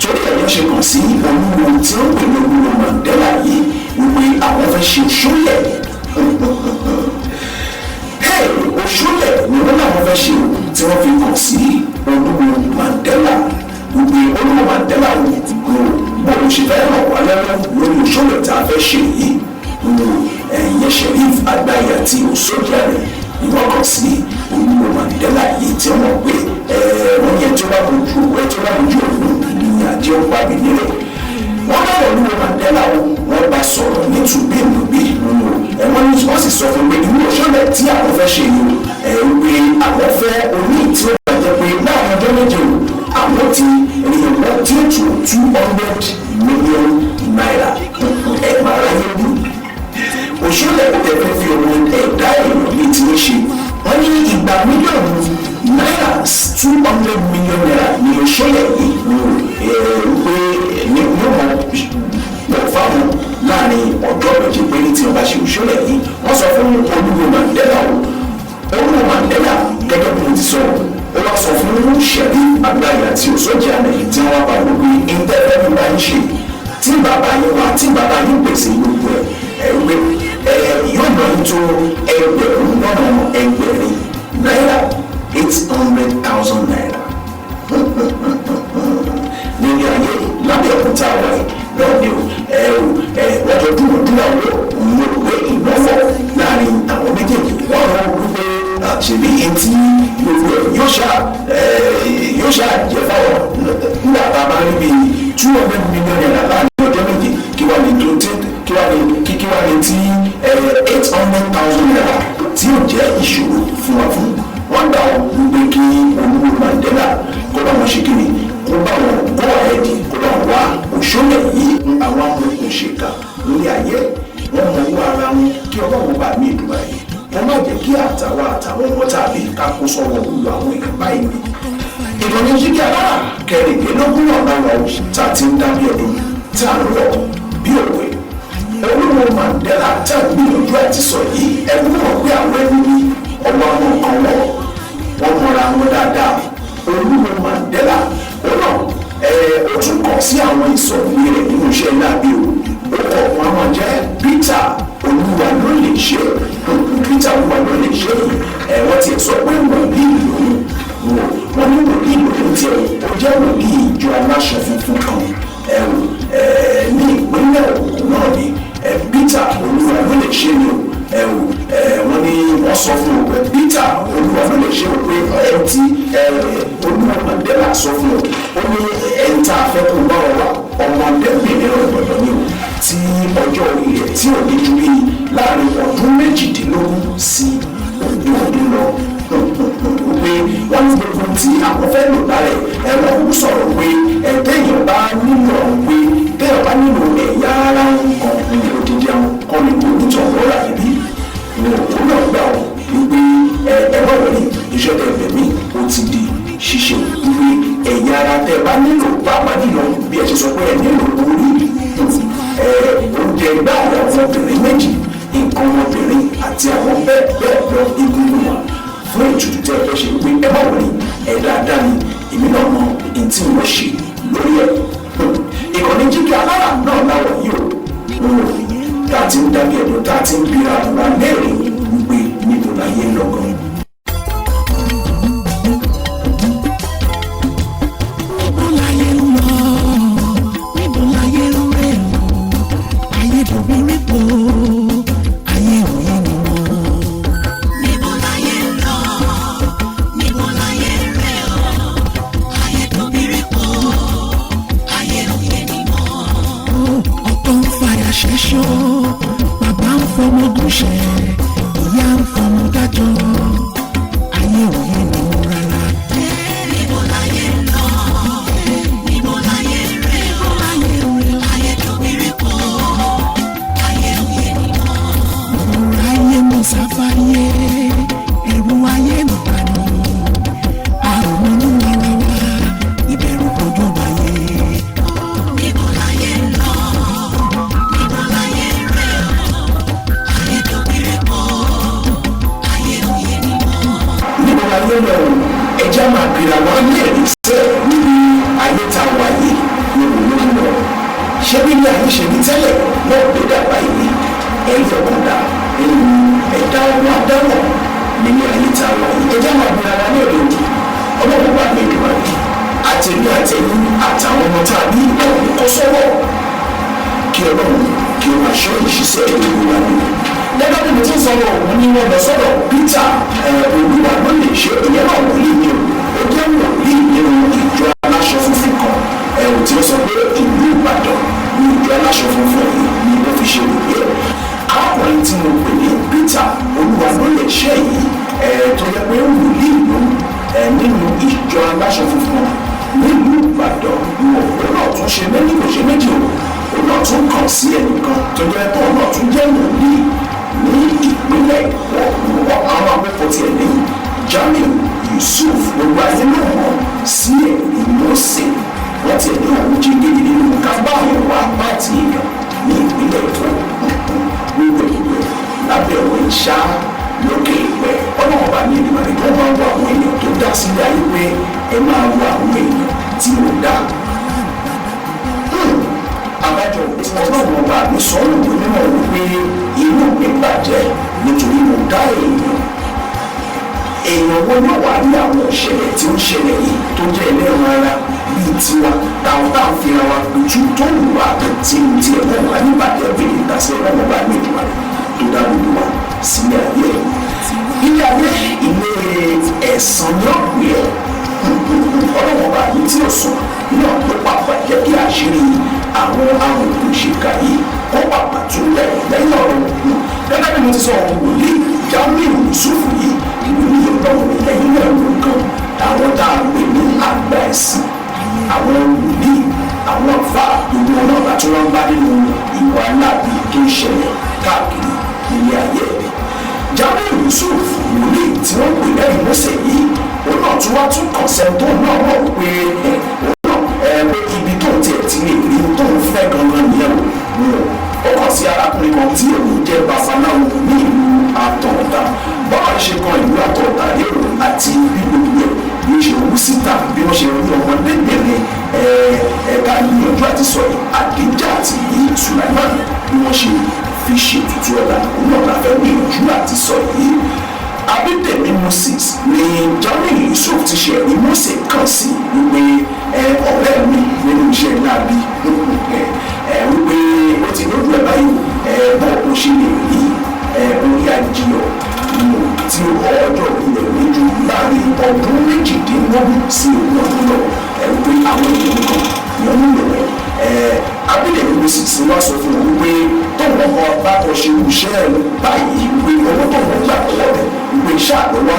Torí ẹ̀yọ́ ṣe kàn sí olúwo tí ó ń pè ní Olúwo Mandela yìí wípé àwọn fẹ́ ṣe òṣòlẹ̀. Òṣòlẹ̀ ni wọ́n làwọn fẹ́ ṣe, tí wọ́n fi kàn sí Olúwo Mandela wípé Olúwo Mandela wò bóun ṣe fẹ́ ràn wá lọ́wọ́ lórí òṣòlẹ̀ tá a fẹ́ ṣe yìí. Ẹ̀yẹ Sheriff Àgbáyé àti Òṣòjà rẹ̀ ni wọ́n kàn sí Olúwo Mandela yìí, tí wọ́n pé wọ́n yẹn tó bá bojú ẹ tó bá bojú òun ìyìn àjẹ ó pa mí nílẹ̀. Wọ́n bá Olúwo Mandela o, wọ́n bá sọ̀rọ̀ nítubí-nùbí. Wọ́n ní wọ́n sì sọ fún pé irú òṣòlẹ̀ tí àwọn fẹ́ ṣe yìí o, pé àwọn fẹ́ oní tí ó bá jẹ́ pé láàrin ọjọ́ 7 o, àwọn ti rí owó tí ó tó ₦200 million. Ẹ̀ máa ráyé bù òṣèlú tẹ fẹ́ fi owó ẹ̀dá èèyàn bíi ti ń ṣe. Wọ́n ní igba mílíọ̀nù náírà, ₦200 million ní òṣèlú yìí pé ní yóò mọ pọ̀ fáwọn láàrin ọjọ́ 7 péré tí wọ́n bá ṣe òṣèlú yìí. Wọ́n sọ fún Olúwo Mandela o. Olúwo Mandela, gẹ́gẹ́ bí mo ti sọ, ó wá sọ fún Sheriff Àgbáyé àti Òṣòjì àná tí wọ́n bá wọ́n pé ìtẹ́fẹ́ mi bá ń ṣe, tí bàbá yín wá, tí bàbá yín pèsè gbogbo ẹ̀, ẹ̀ pé yóò lọ tó 800,000 náírà, ₦800,000 nílé ayé. Lábẹ́òkúta wà yìí náà ni o. Ẹ o ẹ wọ́n jọ dúnàdúrà owó, mo rò pé ìnáwó láàrin àwọn méjèèjì. Wọ́n rọ wípé ṣèbí etí gbogbo ẹ̀ yóò ṣáà jẹ́ fáwọn nígbà tá a bá rí bíi ₦200 million láàrin ọjọ́ 7, kí wàá ní tó tí kí wàá ní kí wàá ní tí ₦800,000 tí yóò jẹ́ ìṣòro fún wa fún wọ́n gbà ó wípé kí Olúwo Mandela kó bá wọn ṣe kí ni, kó bá wọn kó àẹ́dì, kó bá wọn wá òṣòlẹ̀ yìí. Àwọn amòòkùnṣèkà lórí ayé, wọ́n mọ owó ara wọn. Kí Ọlọ́run bá mi ìdùnnú ayé kó má jẹ́ kí àtàwọn àtàwọn ọmọ tàbí ká kó sọ́wọ́ olú àwọn èèyàn báyìí ni. Ìkànnì Jíkí Alára 24 ọ̀nà wọn tá a ti ń dábí ọdún tá a ń rọ̀ bí òwe. Olúwo Mandela tá a gbìyànjú àti sọ yìí, ẹ̀kú mọ̀ pé àwọn ẹni ní ọwọ́ àwọn nǹkan wọn, wọ́n mọra wọn dáadáa. Olúwo Mandela ó náà ó tún kàn sí àwọn ìsọ̀rí rẹ̀ nínú iṣẹ́ láabi o. Ó kọ̀ wọn máa jẹ́ Peter Olúwa ló lè ṣe. Peter Olúwa ló lè ṣe yìí, wọ́n ti sọ pé wòlíì lòun wò. Wọ́n ní wòlíì lòun tiẹ̀, ó jẹ́ wòlíì ìjọ aláṣọ funfun kan ní ìpínlẹ̀ Ògùn náà ni. Peter Olúwa ló lè ṣe ni o. Wọ́n ní wọ́n sọ fún o pé Peter Olúwa ló lè ṣe o, pé ẹ tí Olúwa Mandela sọ fún o, ó ní ẹ ń tá a fẹ́ kó bá ọ wà, ọmọdébìnrin ọ̀gbọ̀dọ̀ ni o, tí ọjọ́ orí rẹ̀ tí ò ní ju bíi láàrin ọdún 18 sí 20 ọdún lọ, pé wọ́n ní gbogbo tí àwọn fẹ́ lò lára ẹ̀. Wọ́n kúkú sọ̀rọ̀ pé téèyàn bá nílò ọ̀hún, pé téèyàn bá nílò ẹ̀yà ara nǹkan odidi àwọn kan lè wo onítọ̀ wọ́n rà níbí ní òkú náà gbà ọ́ wípé ẹ̀rọ wọ̀nyí, iṣẹ́ tẹ̀ bẹ̀ mí, ó ti di ṣíṣe, wípé ẹ̀yà ara tẹ̀ bá nílò, pàápàá jùlọ bí ẹ ṣe sọ pé ẹ nílò orí, oúnjẹ gbá àwọn ọmọbìnrin méjì, nǹkan ọmọbìnrin àti àwọn bẹ́ẹ̀ bẹ́ẹ̀ lọ, egungun wọn fún ètùtù tẹ́ ẹ fẹ́ ṣe, pé ẹ má wọlé ẹ dáadáa ni èmi náà mọ èyí tí mo ṣe lórí ẹ. Ìkànnì Jíkí Alára náà láwọ̀ yìí o, tá a ti ń dábìí ẹ̀dùn, tá a ti ń bira wa léèrè wípé níbo láyé ń lọ gan. Níbo láyé ń lọ? Níbo láyé ń rè o? Ayé dòbírí po, ayé òye ni wọ́n. Níbo láyé ń lọ? Níbo láyé ń rè o? Ayé dòbírí po, ayé òye ni mọ́. Ọkọ ń fàyà ṣẹ́ṣọ́, bàbá ń fọmọ gúnṣẹ́, ìyá ń fọmọ dájọ́, ayé òye ni wọ́n rárá. Níbo láyé ń lọ? Níbo láyé ń rè o? Ayé dòbírí po, ayé òye ni mọ́. Ọ̀rọ̀ ayé mo sáfáyé, ẹ̀rù ayé ń bà ní. Àrùn inú ara wa, ìbẹ̀rù bojú wáyé. Níbo láyé ń lọ? Níbo láyé ń rè o? Ayé dòbírí po, ayé òye ni mọ́. Níbo láyé lọ o? Ẹjẹ́ máa bira wa léèrè sẹ́ níbi ayé tá a wà yìí, níbo ló ń lọ? Ṣé bí ní ayé ṣe ní tẹ́lẹ̀ náà ló dàgbà yìí? Ẹ̀rí ọ̀kadà nínú ẹ̀dá ọmọ adámọ̀ nínú ayé tá a wà yìí, ẹjẹ́ máa bira wa léèrè o. Ọlọ́run bá mi ìdìbò rẹ̀, àtẹ̀mí àtẹ̀yìn àtàwọn ọmọ tá a bí ọ̀hún kó sọ́wọ́, kí Ọlọ́run kí ó máa ṣọ́ ìṣiṣẹ́ ìlú wa nínú. Gẹ́gẹ́ bí mo ti ń sọ̀rọ̀ òun ní wọ́n lọ sọ́dọ̀ Peter Olúwa ló lè ṣe. Ìyẹn náà wòlíì ni o, ó jẹ́ wòlíì nínú ìjọ aláṣọ funfun kan tí ó sọ pé ìlú Ìbàdàn ní ìjọ aláṣọ funfun yìí ni ó fi ṣe wòlíì ẹ̀. Arákùnrin tí mo pè ní Peter Olúwa ló lè ṣe yìí, tó jẹ́ pé wòlíì ló nínú ìjọ aláṣọ funfun nílùú Ìbàdàn, òun náà tún ṣe méjì, kò ṣe méjì o, òun náà tún kàn sí ẹnìkan tó jẹ́ tó náà tún jẹ́ wòlíì ní ìpínlẹ̀ Èkó. Àwọn akókò tiẹ̀ ní Jamiu Yusuf, gbogbo ayé náà mọ̀ sí Ẹ̀rí Mósè. Wọ́n tiẹ̀ ní òun jí gidi nínú kábàáyọ̀ wá pàtì èèyàn ní ìpínlẹ̀ Èkó. Gbogbo ìwé lábẹ́ ọ̀rọ̀ ìṣá lókè ìpẹ́, Ọlọ́run bá ní ìdìbò rẹ̀ tó máa wọ àwọn èèyàn tó dá sílé ayé, pé ẹ máa wọ àwọn èèyàn tí mo dá. Abájọ Ọlọ́run ọba mi sọ ọ́ lòwe mímọ́ wípé inú mi bàjẹ́ nítorí mo dá èèyàn. Èèyàn wo ló wà ní àwọn ìṣẹ̀lẹ̀ tí ó ń ṣẹlẹ̀ yìí tó jẹ́ ẹlẹ́ran ara? bíi tiwa táwọn táwọn fi ra wa ojú tó wù wá tí ń tiẹ̀ mọ́ wá nígbàdí ẹ̀bìrì ìtàsí ọlọ́run bá ní ìdúrà rẹ̀ tó dá gbogbo wa sílẹ̀ ayé. Ilé ayé, ilé ẹ̀san ní ọ̀pẹ̀ ẹ̀. Ọlọ́run bá mi tí ò sùn náà ló pàpà jẹ́ kí àṣírí àwọn amòòkùnṣìkà yìí kó pàpà túlẹ̀ lẹ́yìn ọ̀rọ̀. Gẹ́gẹ́ bí mo ti sọ, wòlíì Jamiu Yusuf yìí, ìwòlíì ọlọ́run lẹ́yìn náà ló kan àwọn tá a pè ní àgbà ẹ̀sìn, àwọn wòlíì, àwọn àfa, gbogbo wọn náà láti wọn bá nínú ìwà láàbí tó ń ṣẹlẹ̀ káàkiri ilé ayé. Jamiu Yusuf, wòlíì tí wọ́n pè lẹ́yìn Mósè yìí, òun náà tún wá tún kàn sẹ́ni tó náà mọ̀ pé òun náà ẹ pé ibi tó tiẹ̀ ti lè rí tó ń fẹ́ gangan nìyẹn o. Ó kàn sí arákùnrin kan tí òun jẹ́ babaláwo ní ìlú Àtọ̀ọ̀tà. Bọ́lá ṣe kan ìlú Àtọ̀ọ̀tà lérò àti bí gbogbo ẹ̀ bí ó ṣe wú síta, bí wọ́n ṣe rí ọmọdébìnrin ẹ̀ka ìgbìyànjú àti sọ̀rọ̀ Àdíjà àti Sulaiman, bí wọ́n ṣe fi ṣètùtù ọ̀la, òun náà la fẹ́ gbìyànjú àti sọ yìí. Abídèmí Moses ní Jamiu Yusuf ti ṣe ẹ̀rí Mose kàn sí wípé ọ̀rẹ́ mi nínú iṣẹ́ láabi wípé ó ti lójú ẹ̀ báyìí, bó o ṣe lè rí orí àjiyọ̀ tí ọjọ́ ilẹ̀ méjì láàrin ọdún 18 sí 20 ọdún lọ, wípé àwọn èèyàn kan ni wọ́n nílò rẹ̀. Abídèmí Moses wá sọ fún un wípé tóun ọkọ bá kọ ṣe iṣẹ́ báyìí, wípé owó tóun gbà lọ́wọ́ rẹ̀, wípé iṣẹ́ àlọ́ wá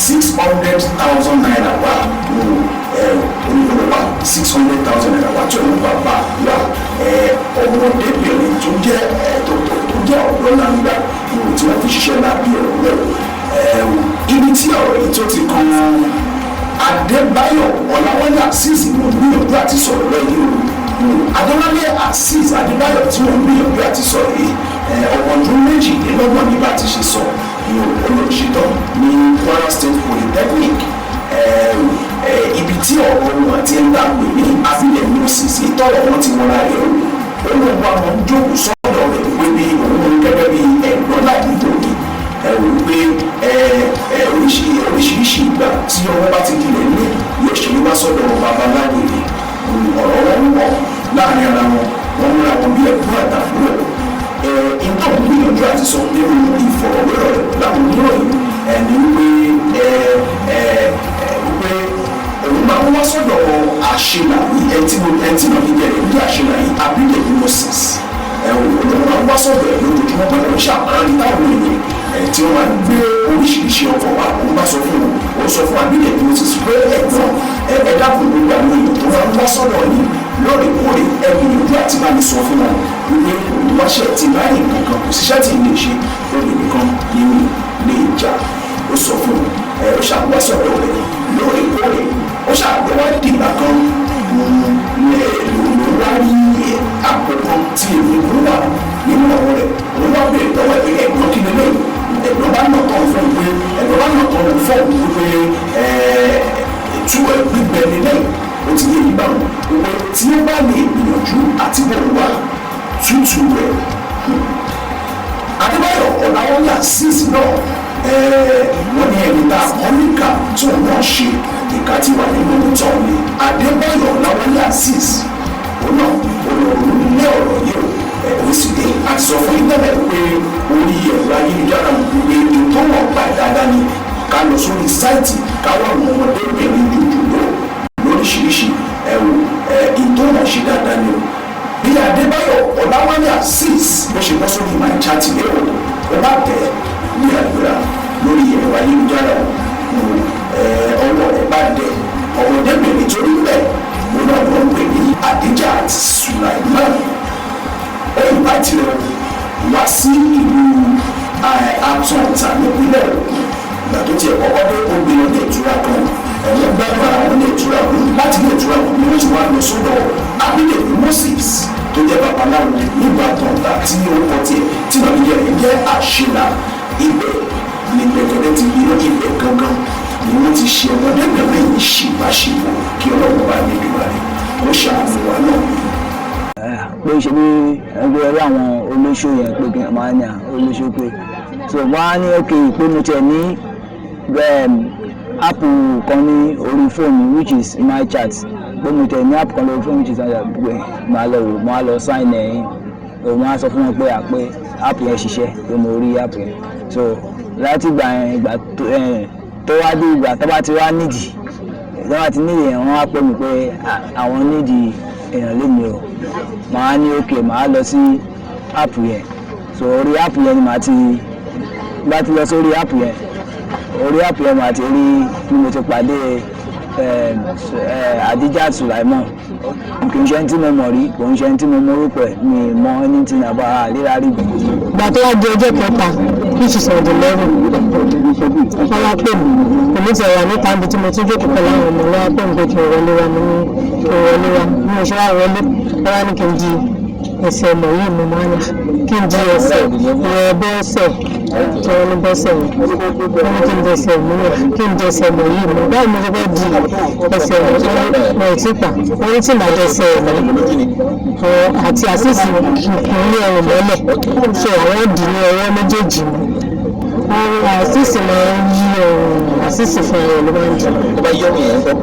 ₦600,000 wá, onígbọ̀dọ̀ wá ₦600,000 wá tí òun bá bá wá ọmọdébìnrin tó jẹ́ tó jẹ́ ọ̀dọ́ làǹgbà tí wọ́n fi ṣiṣẹ́ lábẹ́ ọ̀rọ̀. Ibi tí ọ̀rọ̀ yìí tó ti kan Adébáyọ̀ Ọláwálé Azeez, mo gbìyànjú àti sọ̀rọ̀ lẹ́yìn o. Adéwálé Azeez Adébáyọ̀ tí wọ́n gbìyànjú àti sọ̀rọ̀ yìí, ọmọ ọdún 22 ní bá ti ṣe sọ ní olóòṣìṣẹ́ ní Kwara State Polytechnic. Ibi tí ọ̀rọ̀ wọn àti ẹ̀ńdà pè ní abilẹ̀ Moses ìtọ́rọ̀ wọn ti wọra rẹ̀ o, ó lọ wá wọn jókòó sọ́dọ̀ rẹ̀ pé bí òun gẹ́gẹ́ bí ẹ̀gbọ́n ládùúgbò ni wò pé oríṣiríṣi ìgbà tí ọwọ́ bá ti dilẹ̀ ní yóò ṣe ní wá sọ́dọ̀ babaláwo yìí. Ọ̀rọ̀ wọn wọ̀ láàrin ara wọn, wọ́n múra wọn bí ẹ̀gbọ́n àtàbúrò. Ìtàn gbìyànjú àti sọ nínú ìfọ̀rọ̀wérọ̀ rẹ̀ láwọn oníròyìn ní wípé òun máa ń wá sọ́dọ̀ àṣelà yìí, ẹtí náà ní bẹ̀rẹ̀ ní àṣelà yìí, Abídèmí Moses, òun máa ń wá sọ́dọ̀ ẹ̀ lójoojúmọ́ pẹ̀lú ìṣàmárì táwọn èèyàn tí wọ́n máa ń gbé oríṣiríṣi ọkọ̀ wá. Òun bá sọ fún òun sọ fún Abídèmí Moses pé ẹ̀gbọ́n, ẹ dákun, gbogbo àwọn èèyàn tó máa ń wá sọ́dọ̀ yìí lóòrèkóòrè, ẹ gbìyànjú àti bá mi sọ fún wọn wípé òun wáṣẹ́ tí báyìí nǹkan kò síṣẹ́ tí ì lè ṣe, olè nìkan ní mi lè jà. Ó sọ fún ẹ, ó ṣàwá sọ̀dọ̀ rẹ̀ lóòrèkóòrè. Ó ṣàgbọ́wá dìgbà kan ló wá rí àpò kan tí èmi ń wà nínú ọ̀rọ̀ rẹ̀. Òun wá bèèrè lọ́wọ́ ẹ̀ pé ẹ̀gbọ́n, kí lélẹ̀? Ẹ̀gbọ́n bá nà tán fún un pé ẹ̀gbọ́n bá nà tán fún un wípé tú ẹ̀ gbígbẹ lélẹ̀. Ó ti yé yín báwọn wípé tí ó bá lè gbìyànjú àti bọ̀ wá tútù rẹ̀. Adébáyọ̀ Ọ̀làwọlé Azeez náà, wọ́n ní ẹni tá a kọ́ níkà tó náà ṣe ìka ti wà nínú ìtàn ni. Adébáyọ̀ Ọ̀làwọlé Azeez, òun náà olùrànlọ́ ní ọ̀rọ̀ yìí o. Ó sì dé àti sọ fún ìtẹ́lẹ̀ pé orí ẹ̀rọ ayélujára wípé ètò wọn pa dáadáa ni ká lọ sórí site ká wà àwọn ọmọdébìnrin jòjòló lóríṣiríṣi ẹ̀wò ètò wọn ṣe dáadáa ni o. Bí Adébáyọ̀ Ọ̀làwálé Azeez bó ṣe bọ́ sórí my chat lérò, ó bá tẹ̀ ní àgbéra lórí ẹ̀rọ ayélujára, ọwọ́ rẹ̀ bá dẹ ọmọdébìnrin tó rí bẹ́ẹ̀. Mo náà ló ń pè ní Adijat Sulaiman. Ó invite rẹ̀ wá sí ìlú Àtọ̀ǹtà nípínlẹ̀ Ògùn. Ìgbà tó tiẹ̀ kọ́kọ́ dé, ó gbé lọ ní ìtura kan, ẹ̀wọ̀n gbádùn ara wọn ní ìtura ọ̀hún. Láti ní ìtura ọ̀hún ni wọ́n ti wá lọ sọ́dọ̀ Abídèmí Moses tó jẹ́ babaláwo nígbà Àtọ̀ǹtà, tí orúkọ tiẹ̀ tí nàbí jẹ́ rẹ̀ jẹ́ Àṣelà. Ibẹ̀ ní gbẹ̀gẹ́dẹ́ ti gbiná, ibẹ̀ gangan ni wọ́n ti ṣe ọmọdébìnrin yìí ṣìbáṣìbò. Kí Ọlọ́run bá ní ìdúrà rẹ̀ ó ṣàánú wa náà. Pé ṣe bí ẹgbẹ́ ẹrú àwọn olóṣó yẹn pé kí n máa ní à olóṣó pé so wọ́n á ní ok pé mo tiẹ̀ ní app kan ní orí fóònù, which is my chat. pé mo tẹ̀ ní app kan lórí fóònù which is pé màá lọ wò, mo á lọ sign ẹ̀ in. Mo á sọ fún wọn pé à pé app yẹn ṣiṣẹ́, pé mo rí app yẹn. So láti ìgbà yẹn, ìgbà tó wá dé, ìgbà tó bá ti wá nídìí, tó bá ti nídìí yẹn, wọ́n á pè mí pé àwọn nídìí èèyàn lémi o. Màá ní ok, màá lọ sí app yẹn. So orí app yẹn ni màá ti bá ti lọ sórí app yẹn, orí app yẹn màá ti rí bí mo ti pàdé Adijat Sulaimon. Kì í ṣe ẹni tí mo mọ̀ rí, kò ń ṣe ẹni tí mo mọ orúkọ ẹ̀, mi mọ anything about àríra rí. Ìgbà tó wá di ọjọ́ kẹta, which is on the 11, wọ́n wá pè mí. Èmi ti wà níta níbi tí mo ti jókòó pẹ̀lú àwọn ọmọ. Wọ́n wá pè mí pé kí n wọlé wá. Mo ní kí n wọlé wá. Bí mo ṣe wá wọlé, wọ́n wá ní kí n di ẹsẹ̀ ọmọ yìí mú. Mọ́ ní kí n di ẹsẹ̀ ìyẹn bọ́sẹ̀ tí wọ́n ní bọ́sẹ̀ yẹn. Wọ́n ní kí n di ẹsẹ̀ mú yẹn, kí n di ẹsẹ̀ ọmọ yìí mú. Báwo mo ṣe fẹ́ di ẹsẹ̀ ọmọ tí wọ́n ti pa? Wọ́n ní tí màá di ẹsẹ̀ ọmọ àwọn àti àṣìṣe ìpínlẹ̀ ọ̀rùn mọ́lẹ̀, so àwọn dì ní ọwọ́ méjèèjì mú. Àṣìṣe máa ń yí ọrùn, àṣìṣe fún ẹ̀rọ ló máa ń dì. Tó bá yọ̀rùn yẹn ń kọ́?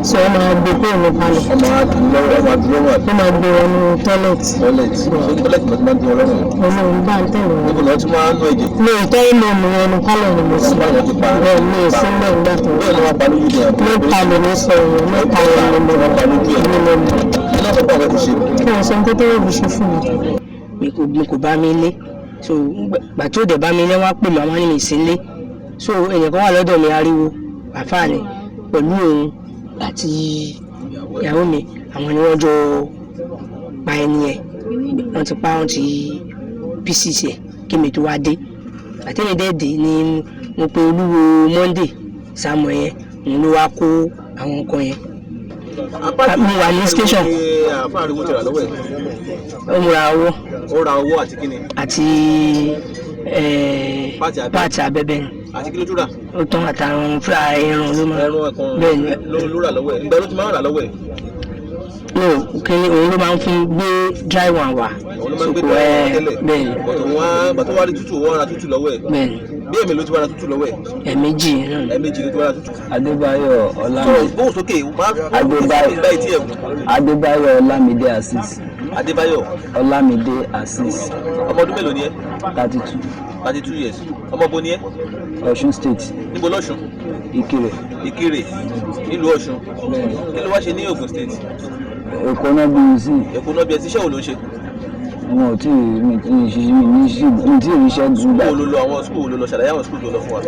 So wọ́n máa gbé kúrò ní pálọ̀. Ọmọ adúlọ́rọ̀, ọmọ adúlọ́rọ̀ àbí? Wọ́n máa gbé wọn ní tọ́lẹ̀tì. Tọ́lẹ̀tì, ṣé tọ́lẹ̀tì ló ti máa ń dún ọlọ́run? Ọlọ́run bá ń tẹ̀lé wọn. Níbo ni wọ́n ti máa ń nú ẹ̀jẹ̀? Mi ò tọ́ ìlú mi, ẹnu pálọ̀ ni mo sùn. Bẹ́ẹ̀ mi ò sí bẹ́ẹ̀ nígbà tó. Bẹ́ẹ̀ ni wọ́n pa lójú ni àbí? Mẹ́ta lè ní sọ ìyẹn, mẹ́ta ni mo ní mo mọ̀. Kí ló sọ pé àwọn ti ṣe? Kí wọ́n sọ nǹkan tó yẹ fi ṣe fún mi. Mi kò bá mi lé. So gbà tó dẹ̀ bá mi lé, wọ́n á pè mí, àwọn ní mi sí lé. So èèyàn kan wà lọ́dọ̀ mi, ariwo àfáà ni pẹ̀lú òun àti ìyàwó mi, àwọn ni wọ́n jọ pa ẹni yẹn. Wọ́n ti pa, wọ́n ti pieces ẹ̀ kí mi tó wá dé. Àtẹ̀mí dẹ́ dé ni mo pe olúwo Monday Samuel yẹn, òun ló wá kó àwọn nǹkan yẹn. Mo wà ní station. Àfáà ariwo ti rà lọ́wọ́ ẹ̀? Ó múra owó. Ó ra owó àti kíni? Àti páàtì abẹ́bẹ́ ni. Àti kí ló tún rà? Ó tán, àtàwọn fúlà ẹran ló máa. Ẹran ẹ̀kan ló rà lọ́wọ́ ẹ̀. Ìgbà ló ti máa ń rà lọ́wọ́ ẹ̀? No, kíni, òun ló máa ń fún gbé dry one wá. Òun ló máa ń gbé dry one wá tẹ́lẹ̀. Bẹ́ẹ̀ ni. Bọ̀tò wọn bàtò wá rí tútù, wọ́n ra tútù lọ́wọ́ ẹ̀. Bẹ́ẹ̀ ni. Bí èmi ló ti wá ra tútù lọ́wọ́ ẹ̀? Ẹ̀ẹ̀mejì náà. Ẹ̀ẹ̀mejì ló ti wá ra tútù. Adébáyọ̀ Ọlámídé. Sọ̀rọ̀ gbóhùn sókè, máa Adébáyọ̀ Ọlámídé Azeez. Adébáyọ̀ Ọlámídé Azeez. Ọmọ ọdún mélòó ni ẹ́? 32. 32 years. Ọmọ bo ni ẹ́? Ọ̀ṣun State. Níbo lọ́ṣun? Ìkirè. Ìkirè nílùú Ọ̀ṣun. Kí ló wá ṣe ní Ògùn State? Èkó náà bí mi sí. Èkó náà bí ẹ ti, iṣẹ́ wo ló ń ṣe? Wọn ò tí ì mi tí ì ṣiṣẹ́, mi ní ṣì mi tí ì ríṣẹ́ gbà. School wo ló lọ, àwọn school wo ló lọ? Ṣàlàyé àwọn school tó lọ fún wa.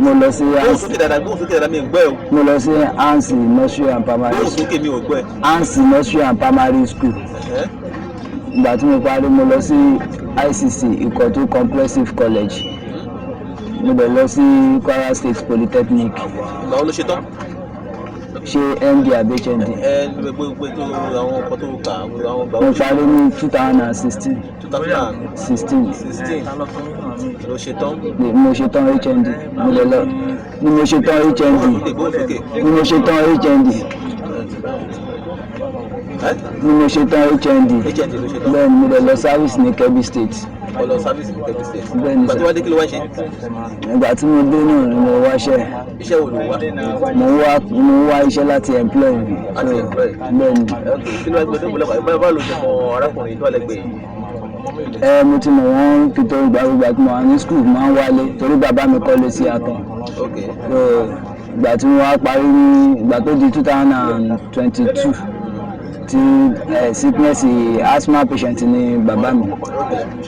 Mo lọ sí Gbóhùn sókè dáadáa, gbóhùn sókè dáadáa, mi ò gbọ́ ẹ o. Mo lọ sí Ansi Nursery and Primary. Gbóhùn sókè, mi ò gbọ́ ẹ. Ansi Nursery and Primary School. Ìgbà tí mo parí, mo lọ sí ICC, Ìkọ̀tún Comprehensive College. Mo dẹ̀ lọ sí Kwara State Polytechnic. Ìgbà wo ló ṣe tán? Ṣé ND àbí HND? Ẹ gbogbo ètò àwọn nǹkan tó kà, àwọn ìgbà Mo parí ní 2016. 2016. 16. Ló ṣe tán. Ni mo ṣe tán HND. Mo lè lọ ni mo ṣe tán HND. Ni mo ṣe tán HND. Ni mo ṣe tán HND. HND ló ṣe tán. Bẹ́ẹ̀ni, mo lè lọ service ní Kebbi State. Ó lọ service ní Kebbi State. Bẹ́ẹ̀ni Ìgbà tó sir. wá dé, kí ló wá ṣe? Ìgbà tí mo dé náà ni mo wáṣẹ́. Iṣẹ́ wo ló wá? Mo ń wá iṣẹ́ láti employ mi. Láti employ. Bẹ́ẹ̀ni. Ok, kí ló wá gbé dókòó lọ́kọ̀? Báwo ló ṣe mọ arákùnrin tó wà lẹ́gbẹ̀ẹ́ yìí? Ẹ mo ti mọ̀ wọ́n kí tó ìgbà tí mo wà ní school, máa ń wálé torí bàbá mi kọ́lé sí Àtàn. Ok. So ìgbà tí mo wá parí ní ìgbà tó di 2022 tí sickness, asthma patient ni bàbá mi,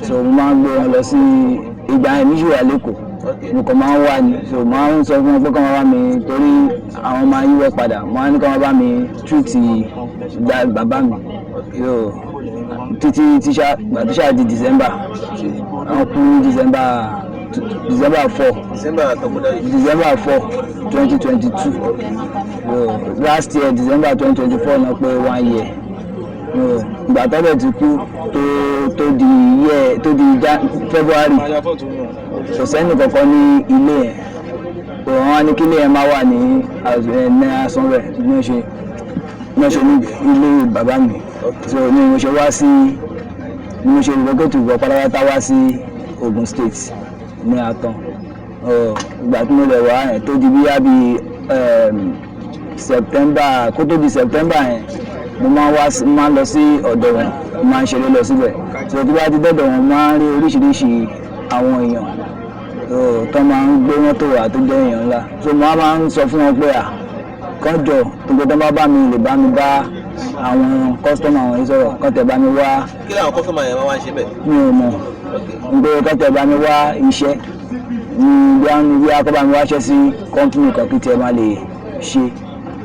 so mo máa ń gbé wọn lọ sí ìgbà yẹn mi ṣì wà lẹ́kọ̀ọ́, mo kàn máa ń wà ní, so mo máa ń sọ fún wọn pé kọ́ máa bá mi torí àwọn máa yíwọ́ padà, mo máa ń ní kọ́ máa bá mi treat gba bàbá mi. So títí tíṣà ìgbà tó ṣáà di December, wọ́n kú ní December 4. December tọkọdá yìí. December 4, 2022. So last year December 2024 náà pé one year. So ìgbà tó dẹ̀ ti kú tó di year tó di February, kò sẹ́ni kankan ní ilé yẹn. So wọ́n á ní kí ilé yẹn má wà ní ní asán rẹ̀ ní ṣe ní ilé bàbá mi. So ní mo ṣe wá sí ní mo ṣe relocate wọ pátápátá wá sí Ogun State ní Àtàn. Ìgbà tí mo lè wá ẹ̀ tó di bíyá bí September, kó tó di September yẹn, mo máa ń wá mo máa ń lọ sí ọ̀dọ̀ wọn, mo máa ń ṣeré lọ síbẹ̀. So tí bá ti dọ́dọ̀ wọn, mo máa ń rí oríṣiríṣi àwọn èèyàn, so, tó máa ń gbé mọ́tò wá tó jẹ́ èèyàn ńlá. So mo máa ń sọ fún wọn pé à kán jọ, gbogbo tó bá bá mi lè bá mi bá àwọn customer wọn yìí sọ̀rọ̀, kán tẹ̀ bá mi wá. Kí làwọn customer yẹn máa wá ń ṣe bẹ́ẹ̀? Mi ò mọ̀ n pé kán tẹ̀ bá mi wá iṣẹ́ ní bí wọ́n ní bí wọ́n kọ́ bá mi wáṣẹ́ sí company kan kí tiẹ̀ má lè ṣe.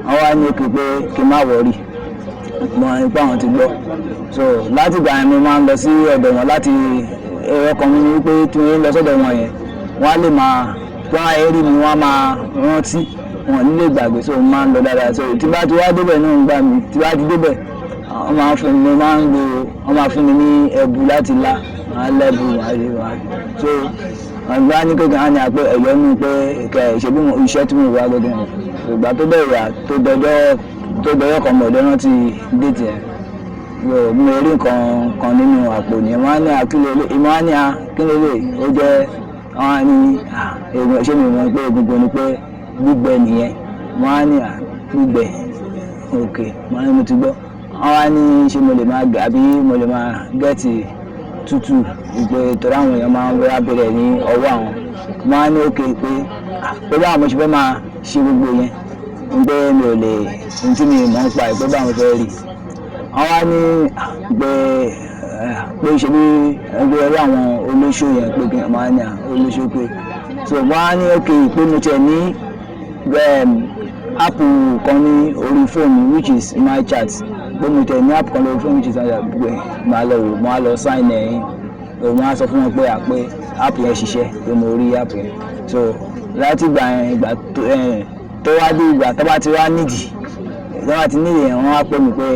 Wọ́n wá ní òkè pé kí n má worry, mo ní pé àwọn ti gbọ́. So láti ìgbà yẹn, mo máa ń lọ sí ọ̀dọ̀ wọn láti ẹ̀rọ kan mi ní wípé tí mo ń lọ sọ́dọ̀ wọn yẹn, wọ́n á lè máa tí wọ́n á rí mi, wọ́n á máa rántí, wọn ò ní lè gbàgbé. So mo máa ń lọ dáadáa. So tí bá ti wá débẹ̀ náà ń gbà mí, tí bá ti débẹ̀, wọ́n máa ń fún mi, mo máa ń lo, wọ́n máa fún mi ní ẹbu láti lá, màá lẹ́bu, màá ṣe màá. So wọ́n bá ní kékeré á ní àpé ẹ̀yọ́ mi pé kẹ ṣe bí iṣẹ́ tí mo wá gbogbo wọn. Ìgbà tó bẹ̀rẹ̀ à tó dọjọ́ kan, mọ̀ọ́dọ́ rántí déètì yẹn, yo mo rí nǹkan kan nínú àpò nìyẹn. Wọ́n á ní àkílẹ̀, ìmọ̀ á ní àkílẹ̀ ó jẹ́. Wọ́n á ní egun, ṣé mi mọ̀ pé egungun ni, pé gbígbẹ nìyẹn. Wọ́n á ní gbígbẹ, ok, wọ́n á ní mo ti gbọ́. Wọ́n á ní ṣé mo lè máa gẹ̀ àbí mo lè máa get tútù, ìpè torí àwọn èèyàn máa ń wá bẹ̀rẹ̀ ní ọwọ́ àwọn. Wọ́n á ní ok, pé báwọn mo ṣe fẹ́ máa ṣe gbogbo yẹn, pé mi ò lè ní tí mi mọ̀ ń pa ẹ̀, pé báwọn fẹ́ rí. Wọ́n wá ní pé ṣe bí ẹgbẹ́ ẹrú àwọn olóṣó yẹn, pé kí wọ́n á ní olóṣó pé. So wọ́n á ní ok, pé mo tiẹ̀ ní app kan ní orí fóònù, which is my chat, pé mo tiẹ̀ ní app kan lórí fóònù, which is my chat, pé màá lọ wò, màá lọ sign ẹ̀ in. Wọ́n á sọ fún wọn pé à pé app yẹn ṣiṣẹ́, pé mo rí app yẹn. So láti ìgbà yẹn, ìgbà tó wá dé, ìgbà tó bá ti wá nídìí, tó bá ti nídìí yẹn, wọ́n á pè mí pé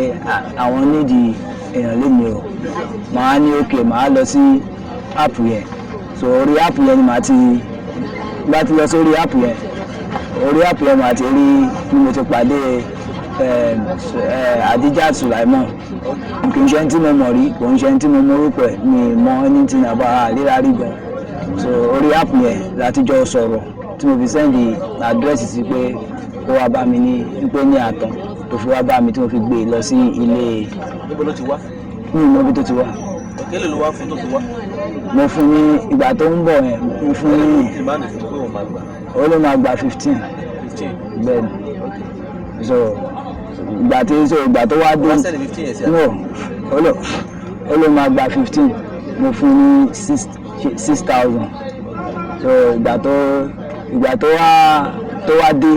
àwọn nídìí èèyàn lémi o. Màá ní ok, màá lọ sí app yẹn. So orí app yẹn ni màá ti bá ti lọ sórí app yẹn, orí app yẹn màá ti rí bí mo ti pàdé Adijat Sulaimon. Kì í ṣe ẹni tí mo mọ̀ rí, kò ń ṣe ẹni tí mo mọ orúkọ ẹ̀, mi mọ anything about àríra rí gan. So orí app yẹn láti jọ sọ̀rọ̀ tí mo fi send address sí pé kó wá bá mi ní pé ní àtàn tó fi wá bá mi, tí mo fi gbé e lọ sí ilé. Níbo ló ti wá? Mi ò mọ ibi tó ti wá. Èló ló wá fún tó fi wá? Mo fún ní, ìgbà tó ń bọ̀ yẹn, mo fún ní Demand fún pé òun máa gbà? Ó ló máa gba 15. 15? Bẹ́ẹ̀ ni. So ìgbà tí, so ìgbà tó wá dé Wá send 15 yẹn sí no, ó ló máa gba 15, mo fún ní 6,000. So ìgbà tó wá dé,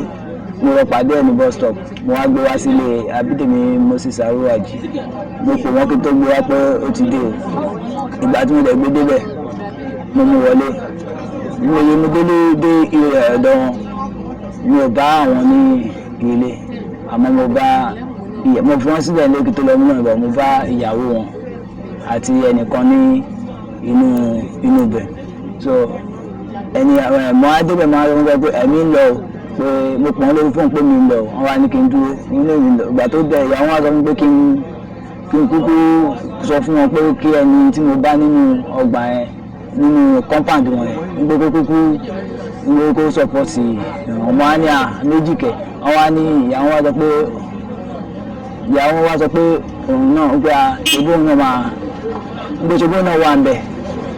mo lọ pàdé ẹ̀ ní bus stop, mo wá gbé wá sílé Abídèmí Moses Arúwàjì. Mo pè wọ́n kí n tó gbé wá pé ó ti dé o. Ìgbà tí mo dẹ̀ gbé débẹ̀, mo mú wọlé, mo yẹ mo délé dé ilé ọ̀dọ̀ wọn, mi ò bá àwọn ní ilé, àmọ́ mo bá mo fi wọ́n sílẹ̀ lókè tó lọ mú náà bọ̀, mo bá ìyàwó wọn àti ẹnìkan ní inú ibẹ̀. So ẹni ẹ mo á débẹ̀, mo á lọ pé ẹ̀mí ń lọ o, pé mo pọ̀ wọ́n lórí fóònù pé mi ń lọ o. Wọ́n wá ní kí n dúró nínú ìlú lọ. Ìgbà tó dẹ̀, ìyàwó wọn sọ fún mi pé kí n kúkú sọ fún wọn pé kí ẹni tí mo bá nínú ọgbà yẹn, nínú compound wọn yẹn, ń pé kó kúkú ń pé kó support ọmọ á ní à méjì kẹ. Wọ́n wá ní ìyàwó wa sọ pé òun náà ń pé a ṣebí òun náà máa ń pé ṣebí òun náà wà ń bẹ̀,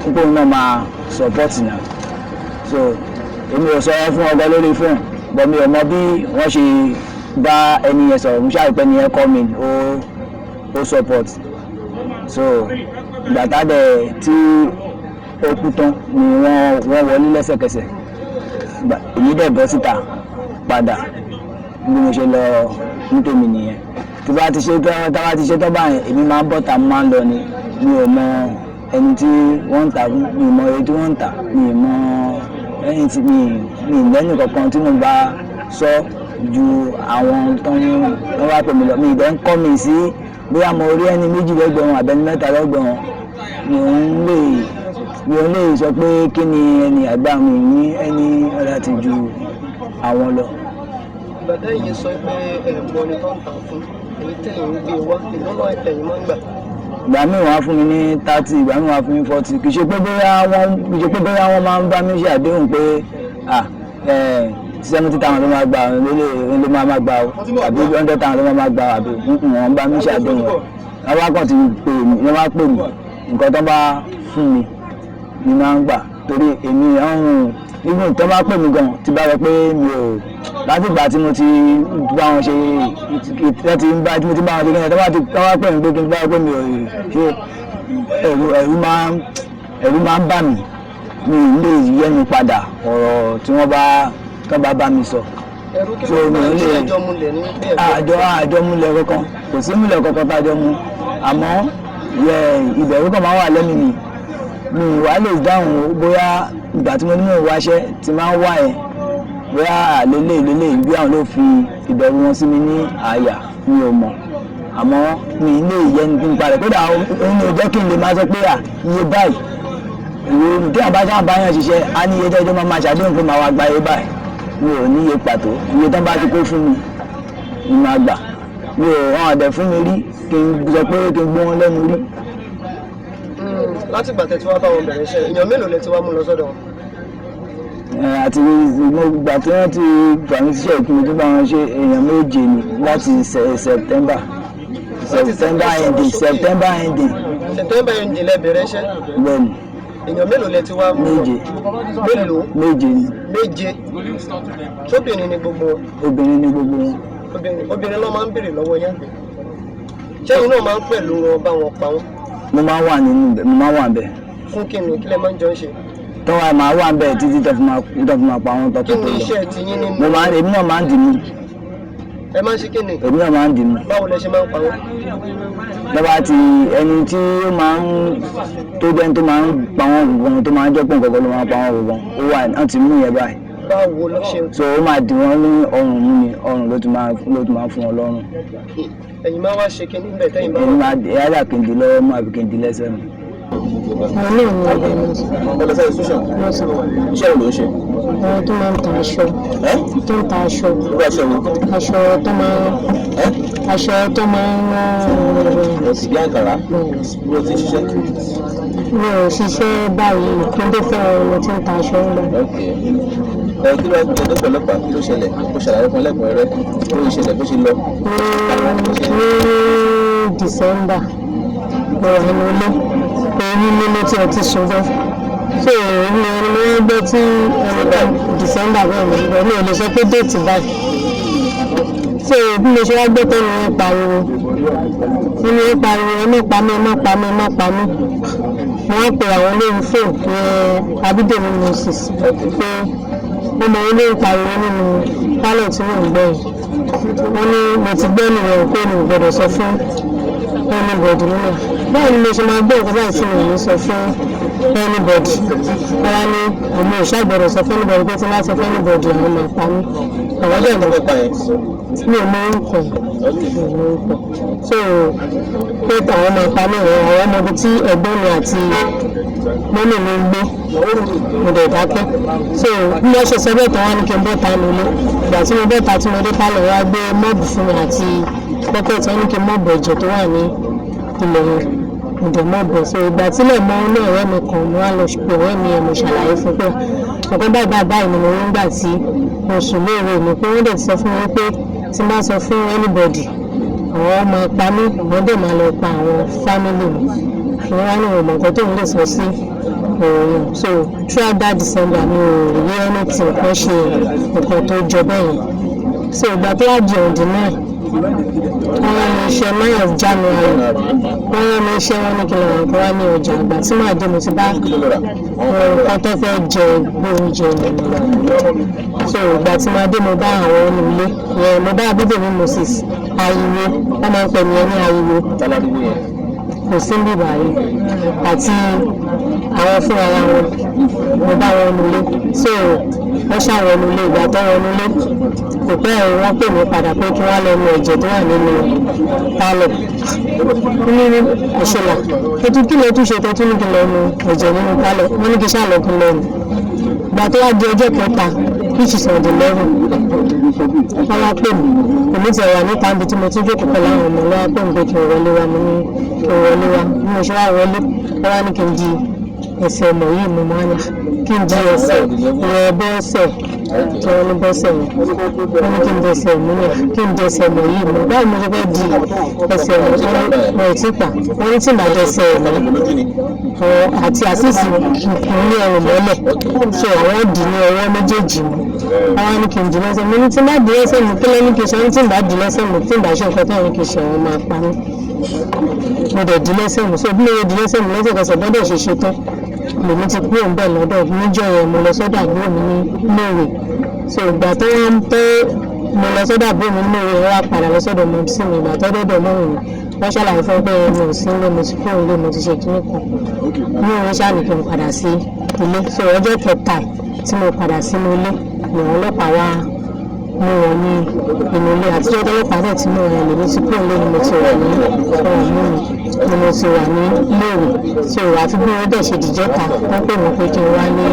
ń pé òun náà máa support náà. So èmi ò sọ ẹ fún ọgọ lórí fóònù, but mi ò mọ bí wọ́n ṣe bá ẹni yẹn sọ̀rọ̀. Mo ṣáà rí pé ẹni yẹn call me, ó support. So ìgbà tá dẹ̀ tí ó kú tán ni wọ́n wọlé lẹ́sẹ̀kẹsẹ̀. Èmi dẹ̀ bọ́ síta padà bí mo ṣe lọ ní tèmi nìyẹn. Tí bá ti ṣe tán, tá bá ti ṣe tán báyìí, èmi máa ń bọ́ta, máa ń lọ ni. Mi ò mọ ẹni tí wọ́n ń tà fún, mi ò mọ iye tí wọ́n ń tà, mi ò mọ ẹni tí mi lẹ́nu kankan tí mo bá sọ ju àwọn tó ń wọ́n bá pè mí lọ. Mi ì dẹ́ ń kọ́ mi sí bóyá mo rí ẹni méjì lẹ́gbẹ̀ẹ́ wọn àbẹ́ni mẹ́ta lẹ́gbẹ̀ẹ́ wọn. Mi ò lè sọ pé kí ni ẹni àgbà mi ní ẹni ọ̀dà ti ju àwọn lọ. Ìgbà tẹ́yìn sọ pé ẹ̀ mọ ẹni tó ń tà fún, èyí tẹ̀yìn ń gbé wá, ìlú náà ẹ̀yìn máa ń gbà? Ìgbà míì wọ́n á fún mi ní 30, ìgbà míì wọ́n á fún mi 40. Kì í ṣe pé bóyá wọ́n máa ń bá mi ṣe àdéhùn pé ah ẹ̀ 70,000 ló máa gbà lélẹ̀ ló máa gbà o, tàbí 100,000 ló máa gbà, àbí wọ́n bá mi ṣàdéhùn ẹ̀. Wọ́n bá kàn ti pè mí, wọ́n bá pè mí, nǹkan tó bá fún mi ni máa ń gbà, torí èmi ọ̀hún even tó bá pè mí gan ti bá rẹ pé mi ò láti ìgbà tí mo ti bá wọn ṣe láti bá tí mo ti bá wọn ṣe kí ni tó bá ti tó bá pè mí pé kí n bá pè mí ò ṣe, ẹ̀rù máa ń bà mí, mi ò lè yẹnu padà ọ̀rọ̀ tí wọ́n bá tó bá bá mi sọ. Ẹ̀rù kí ló ń bá ṣe ẹjọ́ múlẹ̀ ní pé ẹ̀rù? Àjọ múlẹ̀ kankan, kò sí múlẹ̀ kankan tá a jọ mú, àmọ́ ìbẹ̀rù kan máa wà lẹ́mìí mi, mi wà lè dáhùn bóyá ìgbà tí mo ní mò ń wáṣẹ́ tí máa ń wá yẹn, bóyá àlélẹ́ ìlélẹ́ bí àwọn ló fi ìbẹ̀rù wọn sí mi ní àyà, mi ò mọ̀, àmọ́ mi lè yẹnu kí n parẹ́. Kódà òun ò jẹ́ kí n lè máa sọ pé à iye báyìí ìwé tí àwọn bá sábà bá yàn ṣiṣẹ́ á ní iye tẹ́jọ́ máa máa ṣàdéhùn pé màá wá gba iye báyìí. Mi ò ní iye pàtó, iye tán bá ti kó fún mi ni màá gbà. Mi ò hàn àdẹ fún mi rí kí n sọ pé kí n gbọ́ wọn lẹ́nu rí. Láti ìgbà tẹ́ tí wàá bá wọn bẹ̀rẹ̀ iṣẹ́, èèyàn mélòó lẹ ti wá mú lọ sọ́dọ̀ wọn? Àti ìgbà tí wọ́n ti gbà mí síṣẹ́ ìpinnu tó bá wọn ṣe, èèyàn 7 ni láti September ending. September ending. September ending lẹ bẹ̀rẹ̀ iṣẹ́. Bẹ́ẹ̀ni. Èèyàn mélòó lẹ ti wá mú lọ? 7. Mélòó? 7 ni. 7. Sóbìnrin ni gbogbo wọn? Obìnrin ni gbogbo wọn. Obìnrin ló máa ń béèrè lọ́wọ́ yẹn. Ṣé inú máa ń pẹ̀lú wọn bá wọn pa wọn? Mo máa ń wà nínú ibẹ̀, mo máa ń wà bẹ́ẹ̀. Fún kí ni kí lẹ máa ń jọ ń ṣe? Tọ́wọ́ máa wà bẹ́ẹ̀ títí tó fi máa pa wọn tọ́kọ Kí tó ni lọ. iṣẹ́ ti yín nínú? Mo máa ń, èmi náà máa ń dì mú. Ẹ máa ń ṣe kí ni? Èmi náà máa ń dì mú. Báwo lẹ ṣe máa ń pa wọn? Lọ́ba ti ẹni tí ó máa ń tó jẹ́ tó máa ń pa wọ́n gbọ̀ngàn, tó máa ń jẹ́ pọ̀ nǹkan ló máa ń pa wọ́n gbọ̀ngàn, ó wà wọ́n ti mú yẹn báyìí. Báwo ló ṣe? So ó máa dì wọ́n ní ọrùn mú ni, ọrùn ló ti máa fún wọn lọ́rùn. Ẹ̀yin máa wá ṣe kíní bẹ́ẹ̀ tẹ́yin bá wà. Èmi máa yálà kí n di lọ́wọ́ mú àbí kí n di lẹ́sẹ̀ mi. Àwọn náà ni ọ̀gá mi. Ọlọ́sẹ̀ ìṣúṣàn. Iṣẹ́ wo ló ń ṣe? Àwọn tó máa ń ta aṣọ. Tó ń ta aṣọ. Irú aṣọ wo? Aṣọ tó máa ń aṣọ tó máa ń rán. Ẹ̀sìn bí àǹkàrá. Bí o ti ń ṣiṣẹ́? Mi ò ṣiṣẹ́ báyìí, kí n tó fẹ́ mo ti ń ta aṣọ ń gbà. Ẹ kí ló ń jẹ lọ́pọ̀lọpọ̀, kí ló ṣẹlẹ̀? Kó ṣàlàyé fún ẹlẹ́kùnrin rẹ bó ṣe ṣẹlẹ̀, bó ṣe lọ. Ní December, mo wà nínú ilé, èyí ni mo ti ti sùn gan. So èmi ni mo wá gbọ́ tí ẹnìkan December bẹ́ẹ̀ ni, ìgbà mi ò lè sọ pé déètì báyìí. So bí mo ṣe wá gbọ́ tẹ́ni yẹn pariwo, ẹni yẹn pariwo, ẹ má pa mí, ẹ má pa mí, ẹ má pa mí. Mo wá pe àwọn olórí fóònù yẹn, Abídèmí Moses, pé wọ́n mọ olórí pariwo nínú pálọ̀ tí mò ń gbọ́ yìí. Wọ́n ní mo ti gbọ́ nìyẹn pé mi ò gbọ́dọ̀ sọ fún anybody nínú. Báwo ni mo ṣe máa gbọ́ nǹkan báyìí tí mi ò ní sọ fún anybody? Wọ́n wá ní àmọ́ ìṣá gbọ́dọ̀ sọ fún anybody, pé tí wọ́n bá sọ fún anybody àwọn máa pa mí. Àwọn dẹ̀ lọ mi ò mọ orúkọ ẹ̀, mi ò mọ orúkọ. So pé àwọn máa pa mí, àwọn ọmọ ibi tí ẹ̀gbọ́n mi àti mọ́mì mi ń gbé, mo dẹ̀ dákẹ́. So bí wọ́n ṣe sọ bẹ́ẹ̀ tán, wá ní kí n bọ́ ta nílé. Ìgbà tí mo bọ́ ta tí mo dé pálọ̀, wá gbé mọ́ọ̀bù fún mi àti pọ́kẹ́tì, wọ́n ní kí n mọ́ọ̀bù ẹ̀jẹ̀ tó wà ní ilẹ̀ yẹn, mo dẹ̀ mọ́ọ̀bù ẹ̀. So ìgbà tílẹ̀ mọ́ ní ọ̀rẹ́ mi kan, mo wá lọ pé ọ̀rẹ́ mi yẹn, mo ṣàlàyé fún pé nǹkan báyìí báyìí báyìí ni mo rí nígbà tí mo sùn lóore mi, pé wọ́n dẹ̀ ti sọ fún mi pé tí n bá sọ fún anybody àwọn máa pa mí, àwọn dẹ̀ máa lọ pa àwọn family mi. Àwọn wá ní òun mọ̀ nǹkan tóun lè sọ sí ọ̀rọ̀ yẹn. So throughout that December mi ò rí anything kan ṣe nǹkan tó jọ bẹ́ẹ̀ yẹn. So ìgbà tó wá di on the 9, wọ́n rán mi iṣẹ́ 9 of January, wọ́n rán mi iṣẹ́, wọ́n ní kí n lọ ra nǹkan wá ní ọjà. Ìgbà tí màá dé, mo ti bá nǹkan tó fẹ́ jẹ gbé oúnjẹ mi lọ. So ìgbà tí màá dé, mo bá àwọn onílé yẹn, mo bá Abídèmí Moses ariwo, wọ́n máa ń pè mí ní ariwo, kò sí níbí báyìí, àti àwọn fúnra wọn, mo bá wọn nulẹ̀. So wọ́n ṣàwọn nulẹ̀. Ìgbà tó wọn nulẹ̀ kò pẹ́, ẹ̀ wọ́n pè mí padà pé kí wọ́n lọ nu ẹ̀jẹ̀ tó wà nínú pálọ̀ nínú àṣẹlà ètò. Kí ló tún ṣe tó tún ní kí n lọ nu ẹ̀jẹ̀ nínú pálọ̀? Wọ́n ní kí n ṣáà lọ kí n lọ nù. Ìgbà tó wá di ọjọ́ kẹta, which is on the 11, wọ́n wá pè mí. Èmi ti wà níta níbi tí mo ti jókòó pẹ̀lú àwọn ọmọ, lọ́wọ́ pè mí pé kí n wọlé wá. Mo ní kí n wọlé wá. Bí mo ṣe wá wọlé, wọ́n wá ní kí n di ẹsẹ̀ ọmọ yìí. Mo máa ń kí n di ẹsẹ̀ ìyẹn bọ́ ẹsẹ̀ Tí wọ́n ní bọ́sẹ̀ yẹn, wọ́n ní kí n dẹsẹ̀ múlẹ̀, kí n dẹsẹ̀ mọ̀ yìí mọ̀. Báwo mo ṣe fẹ́ di ẹsẹ̀ mọ̀? Wọ́n ò tí pa. Wọ́n ní tí màá dẹsẹ̀ mọ̀ àti àṣìṣe ní ọrùn mọ́lẹ̀, so àwọn dì ní ọwọ́ méjèèjì mú. Àwọn ní kí n dì lẹ́sẹ̀. Mo ní tí n bá dì lẹ́sẹ̀ mú, kí lẹ́ni kí n ṣe? Ní tí n bá dì lẹ́sẹ̀ mú, tí n bá ṣe nǹkan táwọn kì í ṣe, àwọn máa pa mí. Mo dẹ̀ dì lẹ́sẹ̀ mú. So bí mo dì lẹ́sẹ̀ mú lẹ́sẹ̀kẹsẹ̀, bọ́dẹ̀ ṣe ṣe tán, lèmi ti kúrò ńbẹ̀ lọ́dọ̀ níjọ́ yẹn. Mo lọ sọ́dọ̀ àbúrò mi ní Mòwe. So ìgbà tó wá ń tó, mo lọ sọ́dọ̀ àbúrò mi ní Mòwe, wọ́n wá padà lọ sọ́dọ̀ mọ́ sí mi. Ìgbà tó dọ́dọ̀ mọ́ mi, wọ́n ṣàlàyé fún pé mi ò sí nílé, mo ti kúrò nílé, mo ti ṣe kíní kan ní òun ṣáà ní kí n padà sí ilé. So ọjọ́ kẹta tí mo padà sínú ilé ni àwọn ọlọ́pàá wá mú wọn ní inú ilé. Àtijọ́ ọlọ́pàá náà tí mo rìn, lèmi ti kúrò nílé ni mo ti wà ní ọ̀rọ̀ mú mi ni mo ti wà ní iléèwé. So àfi bí wọ́n dẹ̀ ṣe dìjẹ́ta, wọ́n pè mí pé kí n wá ní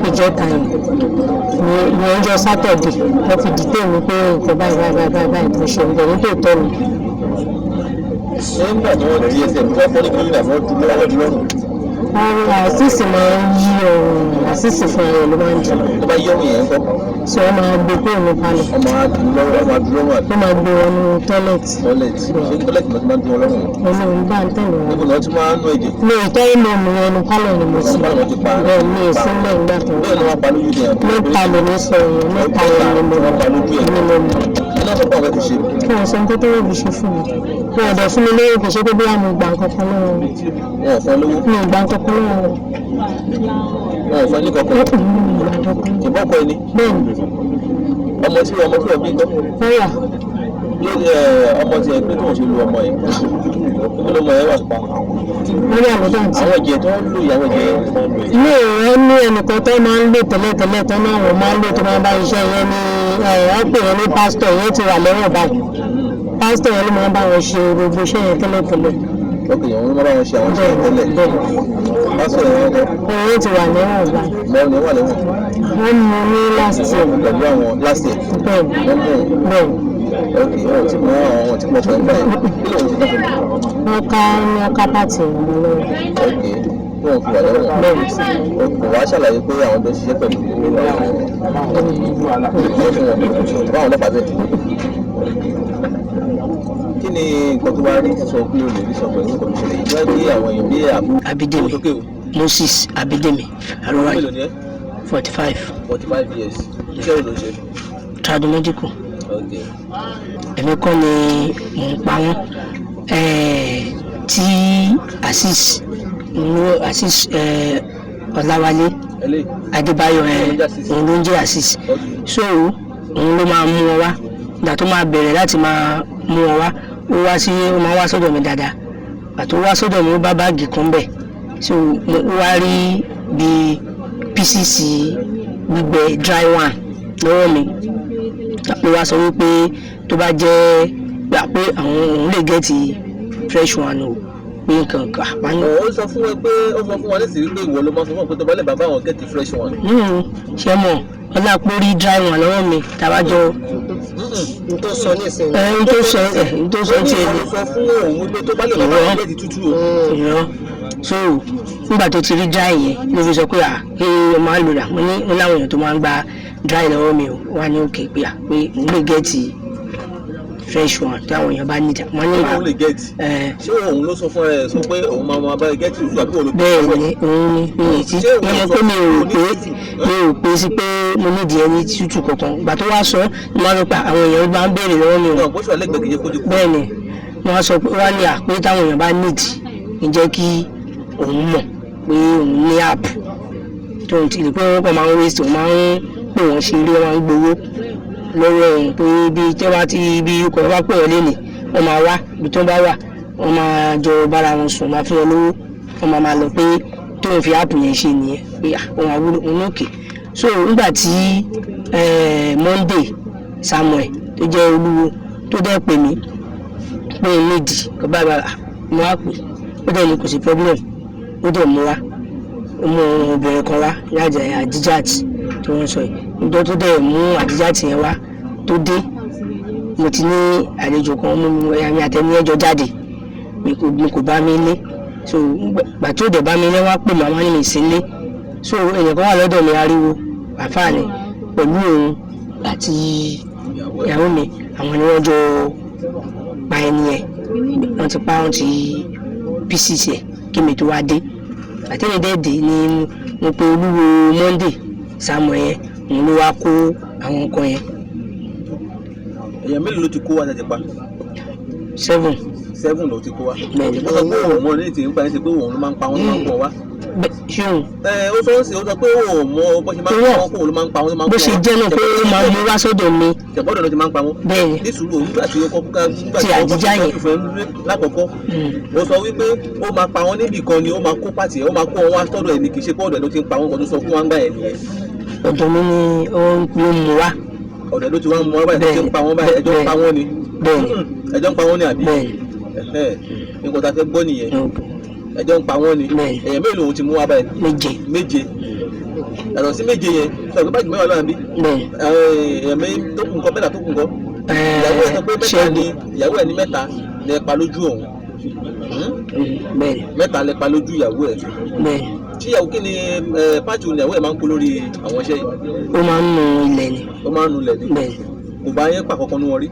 ìjẹta yẹn ní ọjọ́ sátọ̀dẹ̀. Wọ́n fi dìtẹ̀ mi pé nǹkan báyìí báyìí báyìí báyìí tó ṣe ń bẹ̀ nítòótọ́ ni. Ṣé nígbà tí wọ́n di ẹsẹ̀ tí wọ́n fọ́ ní kílódé àbọ̀ dúró lọ́wọ́ di lọ́rùn? Àṣìṣe máa ń yí ọrùn, àṣìṣe fún ara ẹ̀ ló máa ń dùn. Tó bá yí ọrùn yẹn ńkọ́? So wọ́n máa gbé kúrò ní palọ̀. Wọ́n máa dùn lọ́rùn, wọ́n máa dùn lọ́rùn àbí? Wọ́n máa gbé wọnú tọ́lẹ̀tì. Tọ́lẹ̀tì. Ṣé tọ́lẹ̀tì ló ti máa ń dùn ọlọ́run? Ẹnu ń bá ń tẹ̀lé wọn. Níbo ni wọ́n ti máa ń nú ẹ̀jẹ̀? Mi ò tọ́ ìlú mi, ẹnu pálọ̀ ni mo ti. Bẹ́ẹ̀ mi ò sí nílẹ̀ nígbà tó. Bẹ́ẹ̀ ni wọ́n pa lójú ni àbí? Mẹ́ta lè ní sọ yẹn, mẹ́ta yẹn ni mo mọ̀. Ni mo mọ̀. Iná sọ pé àwọn fẹ́ fi ṣe. Kí wọ́n sọ nǹkan tó wọ́n fi ṣe fún mi. Wọn ò dẹ̀ fún mi lówó, kì í ṣe pé bóyá mo gbà nǹkan kan lọ́wọ́ wọn. Wọn ò fún ẹ lówó. Mi ò gbà nǹkan kan lọ́wọ́ wọn. Wọn ò fún ẹ ní kankan. Ìbọn kọ ẹni. Bẹ́ẹ̀ni. Ọmọ tí wọ́n bí gbọ́. Wọ́n wà. Lórí ọmọ tí ẹ pé tó ń ṣe lu ọmọ yìí. Níbo lọmọ yẹn wà? Wọ́n wà lọ́dọ̀ àǹtí. Àwọn ẹ̀jẹ̀ tó ń lò yìí, àwọn ẹ̀jẹ̀ tó ń lò yìí. Ilé ìwé ní ẹnìkan tó máa ń lò tẹ́lẹ̀tẹ́lẹ̀ tó náà wọ́n máa ń lò tó máa ń bá iṣẹ́ yẹn ní wọ́n pè yẹn ní pásítọ̀ yẹn ti wà lẹ́wọ̀n báyìí. Pásítọ̀ yẹn ló máa ń bá wọn ṣe gbogbo iṣẹ́ yẹn tẹ́lẹ̀tẹ́lẹ̀. Ok, òun ló máa bá wọn ṣe àwọn iṣẹ́ yẹn tẹ́lẹ̀. Pásítọ̀ yẹn wọ́n kọ́. Òun ti wà lẹ́wọ̀n báyìí. Báwo ni ó wà lẹ́wọ̀n? Wọ́n mú un ní last year. Pẹ̀lú àwọn last year. Bẹ́ẹ̀ni. Wọ́n mú un. Bẹ́ẹ̀ni. Ok, wọn ò tí mọ àwọn tí mo fẹ́ ń báyìí. Kí lóun ti dàgbà? Wọ́n ká ní ọkà pàtì ọmọ lọ́wọ́. Ok, wọn fi wà lẹ́wọ̀n. Bẹ́ẹ̀ni. Kò wá ṣàlàyé pé àwọn tó ń ṣiṣẹ́ pẹ̀lú báwọn ọlọ́pàá bẹ́ẹ̀. Kí ni nǹkan tó wá rí sọ pé o lè rí sọ pẹ̀lú nǹkan tó ṣẹlẹ̀ yìí? Wọ́n gbé àwọn èèyàn bí àbúrò. Abídèmí Moses Abídèmí Arọwáyé. Mélòó ni ẹ́? 45. 45 years. Iṣẹ́ wo ló ń ṣe? Tradomedical. Ok. Èmi kọ́ ni mò ń pa wọ́n. Tí Azeez ló Azeez Ọláwálé Adébáyọ̀, òun ló ń jẹ́ Azeez. So òun ló máa mú wọn wá. Ìgbà tó máa bẹ̀rẹ̀ láti máa mú wọn wá, ó wá sí, ó máa wá sọ́dọ̀ mi dáadáa. Ìgbà tó wá sọ́dọ̀ mi, ó bá báàgì kan bẹ̀. So mo wá rí bí pieces gbígbẹ dry one lọ́wọ́ mi. Ló wá sọ wípé tó bá jẹ́ gbà pé àwọn òun lè get fresh one o, pé nǹkan kan àpáyọ. Ó sọ fún ẹ pé ó sọ fún wa nísìnyí pé ìwọ ló máa sọ fún ọ pé tó bá lè bàbá àwọn get fresh one. Ṣé mọ̀ ọlápórí dry one lọ́wọ́ mi tàbájọ. N tó sọ nísìnyí. Ẹ n tó sọ, ẹ n tó sọ tiẹ̀ Ó ní ìwọ ló sọ fún òun pé tó bá lè bàbá àwọn get tútù o. Ìrọ. So nígbà tó ti rí dry yẹn ló fi sọ pé à ẹ máa ń lò rà. Mo ní mo láwọn èèyàn tó máa ń gba dry lọ́wọ́ mi o. Wá ní òkè pé à pé òun lè get fresh one tí àwọn èèyàn bá níjà. Wọ́n ní Òun lè get. Ṣé òun ló sọ fún ẹ sọ pé òun máa máa bá ẹ get tútù àbí òun ló. Bẹ́ẹ̀ ni, òun ni. Mi ò tí wọ́n mọ̀ pé mi ò pé sí pé mo nídìí ẹni tútù kankan. Ìgbà tó wá sọ ni wọ́n á sọ pé àwọn èèyàn bá ń béèrè lọ́wọ́ mi o. Bẹ́ẹ̀ ni wọ́n á sọ pé wọ́n á ní à pé táwọn èèyàn bá nídìí ń jẹ́ kí òun mọ̀ pé òun ní app tó ń tilẹ̀ pé wọ́n kàn máa ń waste, òun máa ń pè wọ́n ṣeré, wọ́n máa ń gbowó lọ́wọ́ òun pé bí tí wọ́n bá ti bí ikọ̀ bá pè wọ́n lénìí, wọ́n máa wá ibi tó bá wà, wọ́n máa jọ bára wọn sùn, máa fún wọn lówó, wọ́n máa máa lọ pé tóun fi app yẹn ṣe nìyẹn pé òun àwúrò òun òkè. So nígbà tí Monday Samuel tó jẹ́ olúwo tó dẹ́ pè mí pé nídìí kọ́ bá bá mo wá pè ó dẹ̀ ní kò sí problem. Ó dẹ̀ mú wá, ó mú obìnrin kan wá lájà Adijat tí wọ́n sọ yìí. Níjọ́ tó dẹ̀ mú Adijat yẹn wá tó dé, mo ti ní àlejò kan mú mi, ẹ̀mí àtẹni ẹjọ́ jáde, mi kò bá mi lé. So gbà tó dẹ̀ bá mi lé, wá pè màmá ní mi sí lé. So èèyàn kan wà lọ́dọ̀ mi, ariwo àfáàní pẹ̀lú òun àti ìyàwó mi, àwọn ni wọ́n jọ pa ẹni yẹn. Wọ́n ti pa, wọ́n ti pieces ẹ̀ kí mi tó wá dé. Àtẹ̀yìn dẹ́ẹ̀dẹ́ ni mo pe olúwo Monday Samuel yẹn, òun ló wá kó àwọn nǹkan yẹn. Èèyàn mélòó ló ti kó wa tẹ̀tẹ̀ pa? 7. 7 ló ti kó wa. Bẹ́ẹ̀ni. Ó sọ pé òun mọ ní ti ń pa ẹ́ sí pé òun ló máa ń pa wọn, ló máa ń pọ̀ wá. Ṣé òun Ẹ ó sọ ó sì ó sọ pé òun mọ bó ṣe máa ń pa wọn, kó òun ló máa ń pa wọn, ló máa ń bó pọ̀ ṣe wọn. jẹ́ náà pé ó máa mú wá sọ́dọ̀ mi. Ṣẹ̀gbọ́dọ̀ ló ti máa ń pa wọn. Bẹ́ẹ̀ni. Ní sùúrù, nígbà tí ó kọ́ nígbà Ti tí ó kọ́ àjíjá yẹn. fún ẹ lákọ̀ọ́kọ́, ó sọ wípé ó máa pa wọn níbì kan ni ó máa kó pàtì ẹ̀, ó máa kó wọn wá sọ́dọ̀ ẹ̀ ní, kì í ṣe pé ọ̀dọ̀ ẹ̀ ló ti ń pa wọn, kan tó sọ fún wa ń gbà ẹ̀ nìyẹn. Ọ̀dọ̀ mi ni ó ń ló mú wá. Ọ̀dọ̀ ẹ̀ ló ti wá ń mú wá báyìí tó ti ń pa wọn báyìí, ẹjọ́ ń pa wọn ni. Bẹ́ẹ̀ni. Ẹjọ́ ń pa wọn ni àbí? Bẹ́ẹ̀ni. Ẹ̀hẹ́, nǹkan tá a fẹ́ gbọ́ nìyẹn. Ẹjọ́ ń pa wọ́n ni. Èèyàn mélòó òun ti mú wá báyìí? 7. 7. Yàtọ̀ sí 7 yẹn, sọ pé báyìí 10 ló wà níbí. Bẹ́ẹ̀ni. Èèyàn méjì tó kù ńkọ́, 3 tó kù ńkọ́? Ìyàwó ẹ̀ sọ pé 3 ni, ìyàwó ẹ̀ ní 3 lẹ pa lójú òun. Bẹ́ẹ̀ni. 3 lẹ pa lójú ìyàwó ẹ̀. Bẹ́ẹ̀ni. Tí ìyàwó kí ni pàtó ìyàwó ẹ̀ máa ń kó lórí àwọn iṣẹ́ yìí? Ó máa ń nu ilẹ̀ ni. Ó máa ń nulẹ̀ ni. Bẹ́ẹ̀ni. Kò bá yẹn pa kankan nú wọn rí.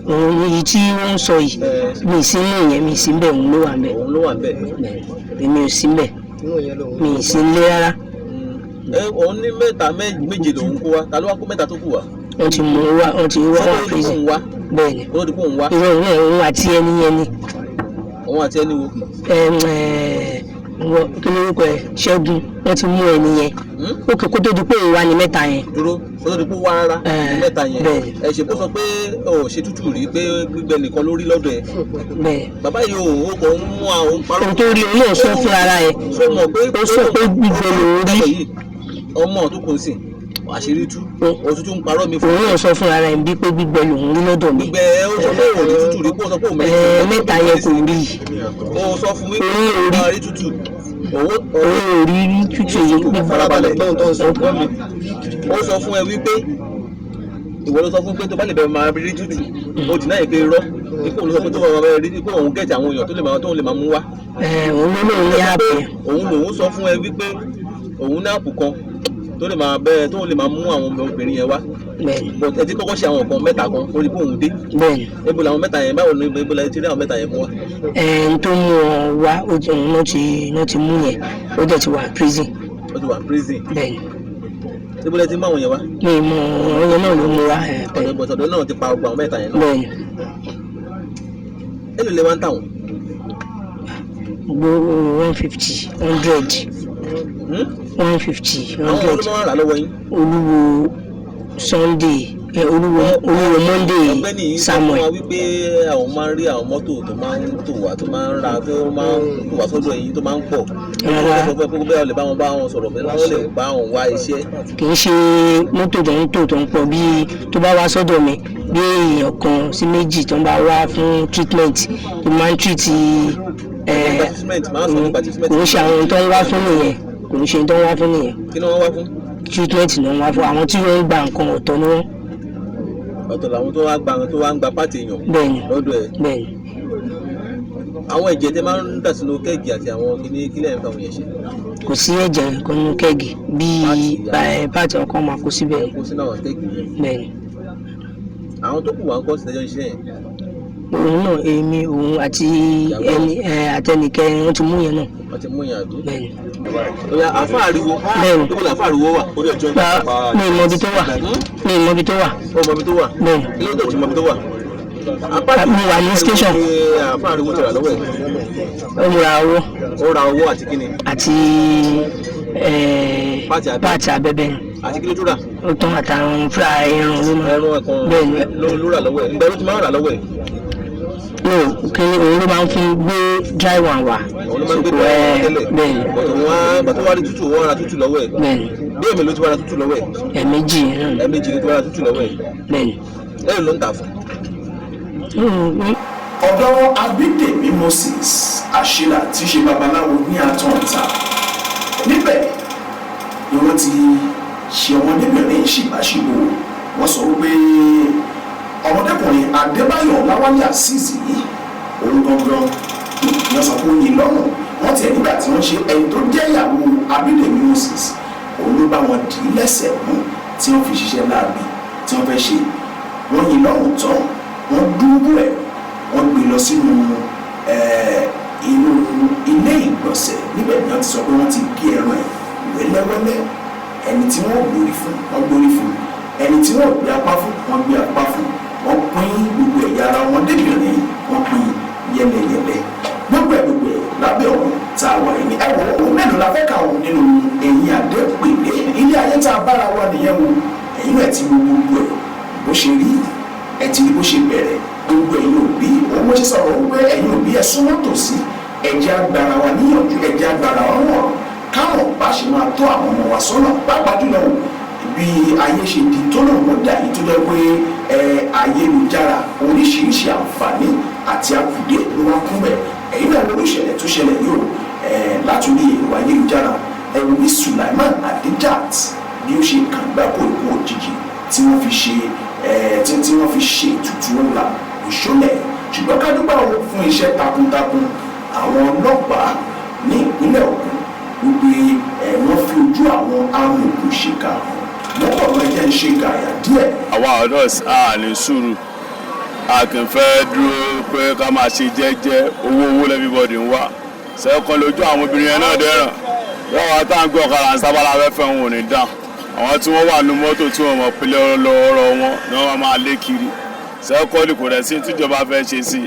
Òun èyí tí wọ́n ń sọ yìí, mi ì sí ní ìyẹn, mi ì sí bẹ́ẹ̀, òun ló wà bẹ́ẹ̀. Òun ló wà bẹ́ẹ̀. Èmi ò sí bẹ́ẹ̀, mi ì sí nílé rárá. Ẹ òun ní 3 7 lòun kó wa, ta ló wá kó 3 tó kù wá? Wọ́n ti mú wá, wọ́n ti wá wà prison. Bẹ́ẹ̀ni. Kó tó di pé òun wá. Irọ́, òun náà, òun àti ẹni yẹn ni. Òun àti ẹni wo? Kí ló rúkọ ẹ, Ṣẹ́gun, wọ́n ti mú ẹni yẹn. Ó kè kó tó di pé òun wá ní 3 yẹn. Dúró, kó tó di pé ó wá rárá ní 3 yẹn. Bẹ́ẹ̀ni. Ẹ ṣe kó sọ pé ó ṣe tútù rí pé gbígbẹ nìkan ló rí lọ́dọ̀ ẹ̀. Bẹ́ẹ̀. Bàbá yìí òun ó kàn ń mú àwọn parọ́. Ohun tó rí òun náà sọ fún ara ẹ̀. Ṣó mọ̀ pé ó sọ pé gbígbẹ lòun rí. Ọmọ tó kùn sí àṣírí tú, òtútù ń parọ́ mi fún. Òun náà sọ fún ara ẹ̀ bí pé gbígbẹ lòun rí lọ́dọ̀ mi. Gbígbẹ, ó sọ pé òun rí tútù rí, kó sọ pé òun 3 yẹn kò rí. Ó sọ fún mi pé òun máa rí tútù. Òun ò rí rí tútù yìí. Farabalẹ̀, ó sọ fún ẹ wípé ìwọ ló sọ fún pé tó bá lè bẹ̀rẹ̀ máa rí tútù, ó dì náà pé irọ́ ipò òun ló sọ pé tó bá máa rí pé òun gẹ̀ẹ́tì àwọn èèyàn tó lè máa tóun lè máa mú wá. Òun ló lóun ní àpò yẹn. Òun lòun sọ fún ẹ wípé òun ní àpò kan tó lè máa bẹ́ẹ̀ tóun lè máa mú àwọn obìnrin yẹn wá. Bẹ́ẹ̀ni. But ẹ ti kọ́kọ́ ṣe àwọn nǹkan 3 kan ó rí pé òun dé. Bẹ́ẹ̀ni. Ibo làwọn 3 yẹn, báwo ni ibo la ti rí àwọn 3 yẹn mú wá? Ẹn tó mú ọ wá, òun náà ti mú yẹn, ó dẹ̀ ti wà prison. Ó ti wà prison. Bẹ́ẹ̀ni. Ibo la ti mú àwọn yẹn wá? Mi mọ àwọn yẹn náà ló mú wá. Ọ̀dọ̀ bọ̀tọ̀ ọ̀dọ̀ náà ti pa gbogbo àwọn 3 yẹn náà. Bẹ́ẹ̀ni. Èló lẹ wá ń tà wọ́n? Gbogbo 150, 100. 150, Àwọn 100. olómọ rà lọ́wọ́ yín. Olúwo Sunday, olúwo Monday Ọ̀gbẹ́ni yìí sọ fún Samuel. wa wípé àwọn máa ń rí àwọn mọ́tò tó máa ń tò wá, tó máa ń ra, tó máa ń tò wá sọ́dọ̀ yín, tó máa ń pọ̀. Rárá. Ó sọ fún ẹ pé bẹ́ẹ̀ lè bá wọn sọ̀rọ̀, bẹ́ẹ̀ wọ́n lè bá wọn wá iṣẹ́. Kì í ṣe mọ́tò tó ń tò tó ń pọ̀, bíi tó bá wá sọ́dọ̀ mi bí èèyàn kan sí méjì tó ń bá wá fún treatment tó máa ń treat Treatment, máa ń sọ nípa treatment. Kò ń ṣe àwọn tó ń wá fún nìyẹn, kò ń ṣe tó ń wá fún nìyẹn. Kí ni wọ́n wá fún? Treatment ló ń wá fún, àwọn tí wọ́n ń gba nǹkan ọ̀tọ̀ ni wọ́n. Ọ̀tọ̀ làwọn tó wá gba, tó wá ń gba pàtì èèyàn. Bẹ́ẹ̀ni. Lọ́dọ̀ ẹ̀. Bẹ́ẹ̀ni. Àwọn ẹ̀jẹ̀ tẹ máa ń dà sínú kẹ́ẹ̀gì àti àwọn kíní kílẹ̀ ń fa àwọn yẹn ṣe. Kò sí ẹ̀jẹ̀ nǹkan nínú kẹ́ẹ̀gì, bíi pààtì ọkàn máa kó síbẹ̀. Kó sínú àwọn kẹ́ẹ̀gì yẹn. Bẹ́ẹ̀ni. Àwọn tó kù wá ń kọ́ sílẹ̀jọ́ iṣẹ́ yẹn. Òun náà, èmi, òun àti ẹni àtẹnìkẹrin, wọ́n ti mú yẹn náà. Wọ́n ti mú yẹn àbí? Bẹ́ẹ̀ni. Oya, àfa àríwo. Bẹ́ẹ̀ni. Ibo làfa àríwo wà? Ó dẹ̀ jọ Mi ì mọ ibi tó wà, mi ì mọ ibi tó wà. Ó mọ ibi tó wà. Bẹ́ẹ̀ni. Kí ló dé tí mọ ibi tó wà? Mo wà ní station. Àfa àríwo ti rà lọ́wọ́ ẹ̀. Ó ra owó. Ó ra owó àti kíni? Àti páàtì abẹ́bẹ́. Àti kí ló tún rà? Ó tán, àtàwọn fúra irun ló máa. Ẹran ẹ̀kan Bẹ́ẹ̀ni. ló rà lọ́wọ́ ẹ̀. Ìgbà ló ti máa ń rà lọ́wọ́ ẹ̀? No, kí ni òun ló máa ń fún gbé dry one wá. Òun ló máa ń gbé dry one tẹ́lẹ̀. Bẹ́ẹ̀ni. Bọ̀tọ̀ wọ́n bàtọ́ wá rí tútù, wọ́n ra tútù lọ́wọ́ ẹ̀. Bẹ́ẹ̀ni. Bí èmi ló ti wá ra tútù lọ́wọ́ ẹ̀? Ẹ̀ẹ̀mejì náà. Ẹ̀ẹ̀mejì ló ti wá ra tútù lọ́wọ́ ẹ̀. Bẹ́ẹ̀ni. Ẹ̀rù ló ń tà fún. Ọ̀dọ̀ Abídèmí Moses Àṣìlà tí í ṣe babaláwo ní Àtọ̀ǹtà, níbẹ̀ ni wọ́n ti ṣe ọmọdébìnrin ṣìbáṣìbò. Wọ́n sọ wípé ọmọdékùnrin Adébáyọ̀ Láwálé Azeez yìí, òun gangan ni wọ́n sọ pé ó yin lọ́rùn. Wọ́n tiẹ̀ nígbà tí wọ́n ṣe, ẹni tó jẹ́ ìyàwó Abídèmí Moses, òun ló ló bá wọn dì í lẹ́sẹ̀ mú tí wọ́n fi ṣiṣẹ́ láabi tí wọ́n fẹ́ ṣe. Wọ́n yin lọ́rùn tán, wọ́n dúró ẹ̀, wọ́n gbé lọ sínú inú ilé ìgbọ̀nsẹ̀. Níbẹ̀ ni wọ́n ti sọ pé wọ́n ti gé ẹran ẹ̀ wẹ́lẹ́wẹ́lẹ́. Ẹni tí wọ́n gbórí fún, wọ́n gbórí fún. Ẹni tí wọ́n gbé apá fún, wọ́n gbé apá fún. Wọ́n pín gbogbo ẹ̀yà ara wọn débìnrin, wọ́n pín yẹlẹyẹlẹ. Gbogbo ẹ̀ gbogbo ẹ̀ lábẹ́ ọ̀run tá a wà yìí ni. Ẹ wò ó, mélòó la fẹ́ kà ó nínú ẹ̀yìn àdépèlé? Ilé ayé tá a bára wa nìyẹn o. Ẹ̀yin náà ti wo gbogbo ẹ̀ bó ṣe rí, ẹ ti rí bó ṣe bẹ̀rẹ̀. Gbogbo ẹ̀yin òbí, òun mo ṣe sọ̀rọ̀ wípé ẹ̀yin òbí, ẹ súnmọ́ tòsí, ẹ jẹ́ agbára wa níyànjú, ẹ jẹ́ agbára wa wọ̀n káwọn bá ṣe máa tó àwọn ọmọ wa sọ́nà, pàápàá jùlọ bí ayé ṣe di tó lòun ó dà yìí, tó jẹ́ pé ẹ ayélujára, oríṣiríṣi àǹfààní àti àkùdé ló wá kún bẹ̀. Ẹ̀yin náà lórí ìṣẹ̀lẹ̀ tó ṣẹlẹ̀ yìí o, látòrí ẹ̀rọ ayélujára, ẹ wo bí Sulaiman Adijat bí ó ṣe kàgbákò ikú òjijì tí wọ́n fi ṣe tí wọ́n fi ṣe ètùtù ọ̀la òṣòlẹ̀. Ṣùgbọ́n ká dúpẹ́ o fún iṣẹ́ takuntakun àwọn ọlọ́pàá ní ìpínlẹ̀ Ògùn, wípé wọ́n fi ojú àwọn amòòkùnṣìkà hàn. Wọ́n pọ̀ mọ́ ẹjẹ́ ń ṣe gàyà díẹ̀. Àwa ọ̀dọ́ a ní sùúrù, a kì í fẹ́ dúró pé ká máa ṣe jẹ́jẹ́. Owó owó everybody ń wá. Sẹ́kọ̀ọ́ lójú àwọn obìnrin yẹn náà dẹ́ràn lọ́wọ́ tá à ń gbé ọ̀kadà ń sábà lábẹ́ fẹ́ wọn ò ní dáhùn. Àwọn tí wọ́n wà ní mọ́tò tí wọ́n mọ̀ pé lọ́rọ̀ wọn ni wọ́n máa lé kiri. Sẹ́kọ̀ọ́ kò rẹ̀ sí tíjọba fẹ́ ṣe sí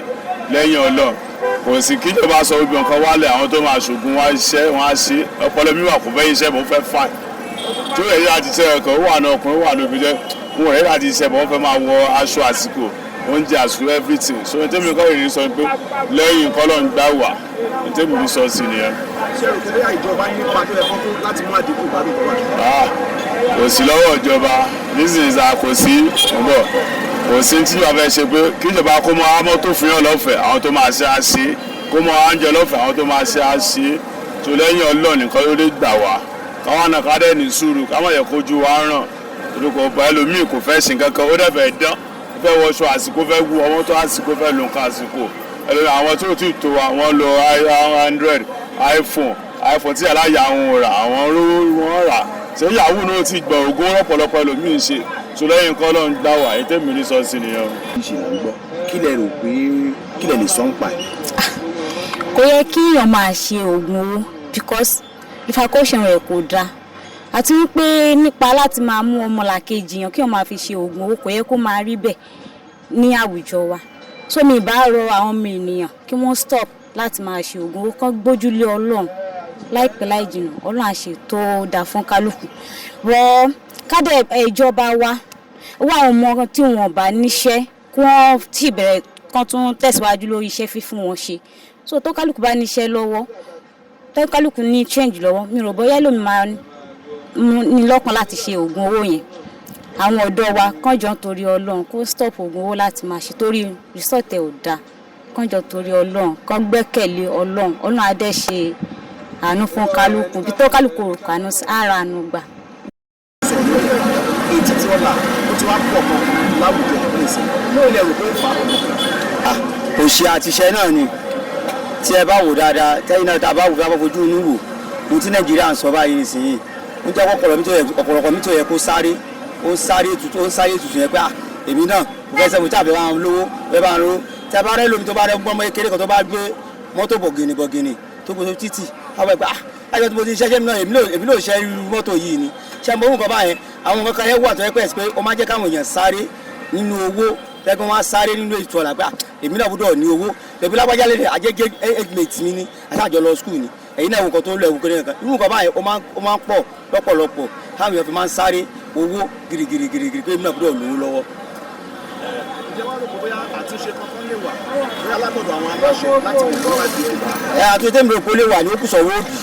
lẹ́yìn Ọlọ́run. Kò sí kíjọba sọ obìnrin kan wálẹ̀, àwọn tó máa ṣògùn wá iṣẹ́ wọn á ṣe. Ọpọlọ mi wà kò fẹ́ iṣẹ́ mò ń fẹ́ fine tó rẹ̀ láti ṣe ẹ̀kọ́ wà ní ọkùnrin wà ní obìnrin wọn rẹ̀ láti ṣe bọ̀, wọ́n fẹ́ máa wọ aṣọ àsìkò, oúnjẹ àsìkò, everything. So ní tẹ́mi kọ́ ìrírí sọ pé lẹ́yìn kọ́lọ̀ ń gbà wà, ní tẹ́mi rí sọ sí nìyẹn. Ṣé o kéré ìjọba nípa tó yẹ kókó láti mú àdínkù bá lóko wá? Kò sí lọ́wọ́ ìjọba nísinsìnyí, kò sí ọ̀bọ̀, kò sí tí ìjọba fẹ́ ṣe pé kí ìjọba kó mọ mọ́tò fún yàn lọ́fẹ̀ẹ́, àwọn tó máa ṣe á ṣe, kó mọ oúnjẹ lọ́fẹ̀ẹ́, àwọn tó máa ṣe á ṣe. Tó lẹ́yìn Ọlọ́run nìkan ló lè gbà wá. Káwọn náà ká dẹ̀ ní sùúrù, ká má yẹ kójú wa ràn, torí kò bá ẹlòmíì kò fẹ́ sìn kankan, ó dẹ̀ fẹ́ dán, ó fẹ́ wọṣọ àsìkò, fẹ́ wú ọmọ tó àsìkò, fẹ́ lo nǹkan àsìkò. Ẹlòmíì, àwọn tó ti tó wa, wọ́n lo Android, iPhone, iPhone tí aláya àwọn rà, àwọn rówó wọn rà. Ṣé yahoo náà ti gbọ̀ ogún ọ̀pọ̀lọpọ̀ ẹlòmíì ṣe tó lẹ́yìn kọ́ lọ́n gbà wá. Ètò mi ní sọ sí nìyẹn. Ṣe là ń gbọ́, kí lẹ rò pé, kí lẹ lè sọ ń pa ẹ̀? Kò yẹ kí èèyàn máa ṣe oògùn owó because ìfakọ́ṣe rẹ̀ kò dáa, àti wípé nípa láti máa mú ọmọlàkejì yàn kí wọ́n máa fi ṣe oògùn owó, kò yẹ kó máa rí bẹ́ẹ̀ ní àwùjọ wa. So mi bá rọ àwọn ọmọ ènìyàn kí wọ́n stop láti máa ṣe oògùn owó, kán gbójúlé Ọlọ́run. Láìpẹ́ láì jìnnà, Ọlọ́run á ṣe tó dáa fún kálukú. Rọ kádẹ ìjọba wa wá àwọn ọmọ tí wọn bá níṣẹ́, kí wọ́n sì bẹ̀rẹ̀ kán tún tẹ̀síwájú lórí iṣẹ́ fífún wọn ṣe. So tó kálukú bá níṣẹ́ lọ́wọ́, tó kálukú ní change lọ́wọ́, mi rò bóyá lómi máa ní lọ́kàn láti ṣe oògùn owó yẹn. Àwọn ọ̀dọ́ wa kán jọ torí Ọlọ́run kó stop oògùn owó láti máa ṣe, torí result ẹ̀ ò dáa. Kán jọ torí Ọlọ́run kán gbẹ́kẹ̀lé Ọlọ́run. Ọlọ́run á dẹ̀ ṣe àánú fún kálukú bí tó kálukú rò kánú ara àánú gbà. Ètùtù ọ̀la ó ti wá pọ̀ gan láwùjọ nísìnyí, ní ilẹ̀ rò pé ó fà á? Òṣì àtiṣẹ́ náà ni. Tí ẹ bá wò dáadáa, tẹ́yìn náà tá a bá wò, tá a bá fojú inú wò ohun tí Nàìjíríà ń sọ báyìí nísìnyí, ń jẹ́ ọ̀pọ̀lọpọ̀ mi tó yẹ kó sáré, ó ń sáré ètùtù, ó ń sáré ètùtù yẹn pé à èmi náà mo fẹ́ sẹ́mu tí àbẹ̀ bá ń lówó, fẹ́ bá ń lówó. Tí a bá rẹ́ lómi tó bá rẹ́ gbọ́mọ kékeré kan tó bá gbé mọ́tò bọ̀gìnì bọ̀gìnì tó gbé títì, àwọn ẹ̀pẹ́ àjọ tí mo ti ṣiṣẹ́ náà, èmi náà ṣe irú mọ́tò yìí ni. Ṣé mo mú nǹkan báyẹn? Àwọn nǹkan kan yẹn wà tó yẹ pé ó máa jẹ́ káwọn èèyàn sáré nínú owó, tẹ́gbọ́n wọn sáré nínú ètò ọ̀la pé èmi náà gbọ́dọ̀ ní owó. Èmi lágbájá lè àjẹjẹ ẹgbẹ̀tì mi ni, àtàjọ lọ skul ni. Ẹ̀yin náà nǹkan tó ń lọ ẹ̀wù kéré nǹkan, irú nǹkan báyẹn ó máa ń pọ̀ lọ́pọ̀lọpọ̀ táwọn èèyàn fi máa ń sáré owó girigirigirigiri pé èmi náà gbọ́dọ̀ lówó lọ́wọ́. Ǹjẹ́ wàá rò pé bóyá àtúnṣe kankan lè wà, bóyá látọ̀dọ̀ àwọn aláṣẹ, láti lè lọ́wọ́ àdínkù bá? Ẹ àtúnṣe tẹ́mi rò pé ó lè wà ní ó kù sọ̀wọ́ òbí,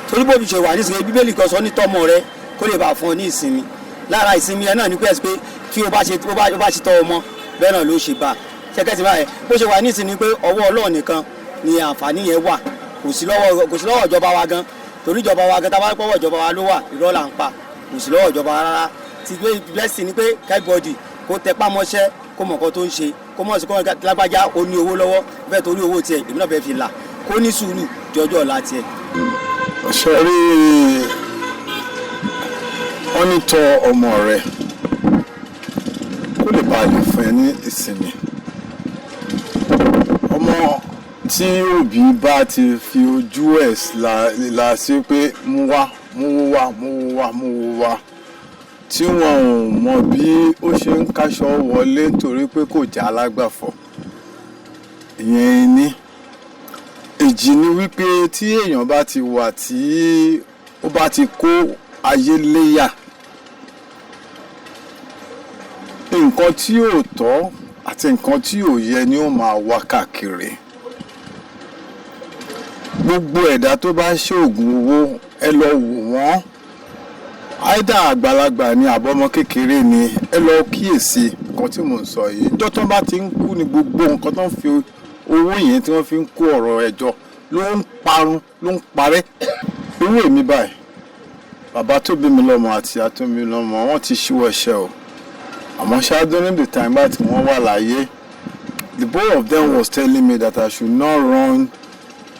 torí bóbi ṣe wà nísìnyí, Bíbélì kan sọ ní tọ́mọ rẹ kó lè bá fún ọ ní ìsinmi. Lára ìsinmi ẹ náà ní pẹ́ẹ́sì pé tí o bá ṣe tọ́ ọmọ bẹ́ẹ̀ náà ló ṣe bá ṣẹ́kẹ́sì báyẹn. Bó ṣe wà nísìnyí pé ọwọ́ Ọlọ́run nìkan ni àǹfààní yẹn wà, kò sí lọ́wọ́ ìjọba wa gan, torí ìjọba wa gan, tá a bá pọ́wọ́ ìjọba wa ló wà, irọ́ là ń pa. Kò sí lọ́wọ́ ìjọba rárá. Ti pé blessing ni pé everybody kó tẹpá mọ́ṣẹ́, kó mọ̀ nǹkan tó ń ṣe, kó mọ̀ sí kó lágbájá ó ní owó lọ́wọ́ bẹ́ẹ̀, torí owó tiẹ̀ èmi náà fẹ́ fi là, kó ní sùúrù jọjọ́ ọ̀la tiẹ̀. Ṣe rí Wọ́n ní tọ́ ọmọ rẹ kó lè bàa lè fún ẹ ní ìsinmi. Ọmọ tí òbí bá ti fi ojú ẹ̀ la sí pé mú wá, mú wá, mú wá, mú wá, tí wọn ò mọ bí ó ṣe ń káṣọ wọlé torí pé kò já alágbàfọ̀, ìyẹn ní. Èjì ni wípé tí èèyàn bá ti wà tí ó bá ti kó ayé léyà, nǹkan tí ò tọ́ àti nǹkan tí ò yẹ ni ó máa wá káàkiri. Gbogbo ẹ̀dá tó bá ṣoògùn owó, ẹ lọ wò wọ́n, àìdá àgbàlagbà ni àbọ̀mọ kékeré ni, ẹ lọ kíyèsí nǹkan tí mò ń sọ yìí. Níjọ́ tó bá ti ń kú ni gbogbo nǹkan tó ń fi owó yẹn tí wọ́n fi ń kó ọ̀rọ̀ ẹ̀jọ ló ń parun, ló ń parẹ́. Irú èmi báyìí, bàbá tó bí mi lọ́mọ àti ìyá tó bí mi lọ́mọ, wọ́n ti ṣíwọ́ iṣẹ́ o. Àmọ́ ṣá, during the time bá tí wọ́n wà láyé, the both of them was telling me that I should not run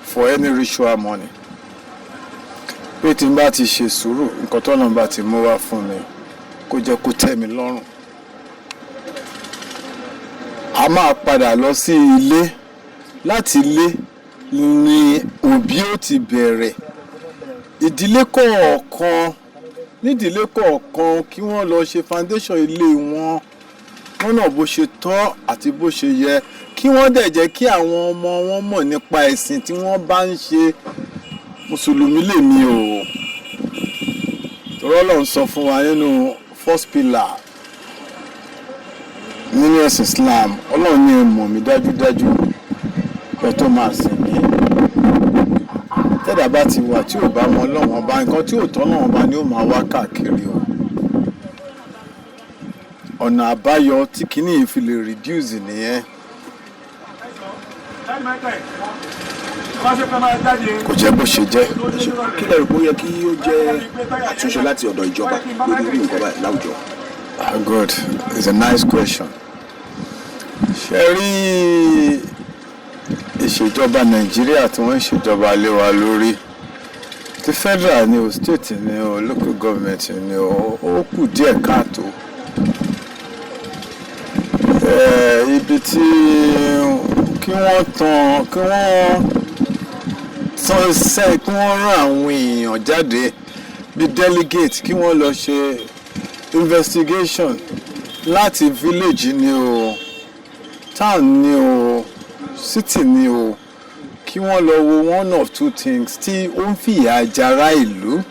for any ritual money, pé tí n bá ti ṣe sùúrù, nǹkan tọ́nà bá ti mú wá fún mi, kó jẹ́ kó tẹ́ mi lọ́rùn. A máa padà lọ sí ilé. Láti ilé ni òbí ó ti bẹ̀rẹ̀. Ìdílé kọ̀ọ̀kan, nídìílé kọ̀ọ̀kan, kí wọ́n lọ ṣe foundation ilé wọn lọ́nà bó ṣe tọ́ àti bó ṣe yẹ, kí wọ́n dẹ̀ jẹ́ kí àwọn ọmọ wọn mọ̀ nípa ẹ̀sìn tí wọ́n bá ń ṣe. Mùsùlùmí lèmi o. Torí Ọlọ́run sọ fún wa nínú first pillar nínú ẹ̀sìn Islam, Ọlọ́run ní, "Ẹ mọ̀ mí dájúdájú kẹ́ tó máa sìn mí." Tẹ́dà bá ti wà tí ò bá mọ Ọlọ́run Ọba, nǹkan tí ò tọ́ Ọlọ́run Ọba ni ó máa wá káàkiri o. Ọ̀nà àbáyọ tí kinní yìí fi lè reduce nìyẹn. Kò jẹ́ bó ṣe jẹ́. Kí lẹ rò pé ó yẹ kí ó jẹ́ àtúnṣe láti ọ̀dọ̀ ìjọba lórí irú nǹkan báyìí láwùjọ? Ah, good, it's a nice question. Ṣe rí ìṣèjọba Nàìjíríà tí wọ́n ń ṣèjọba lé wa lórí, ti federal ni o, state ni o, local government ni o, ó kù díẹ̀ káàtó. Ibi tí kí wọ́n tan, kí wọ́n tán sẹ́, kí wọ́n rán àwọn èèyàn jáde bí delegate, kí wọ́n lọ ṣe investigation láti village ni o, town ni o, city ni o, kí wọ́n lọ wo one of two things tí ó ń fìyà jara ìlú.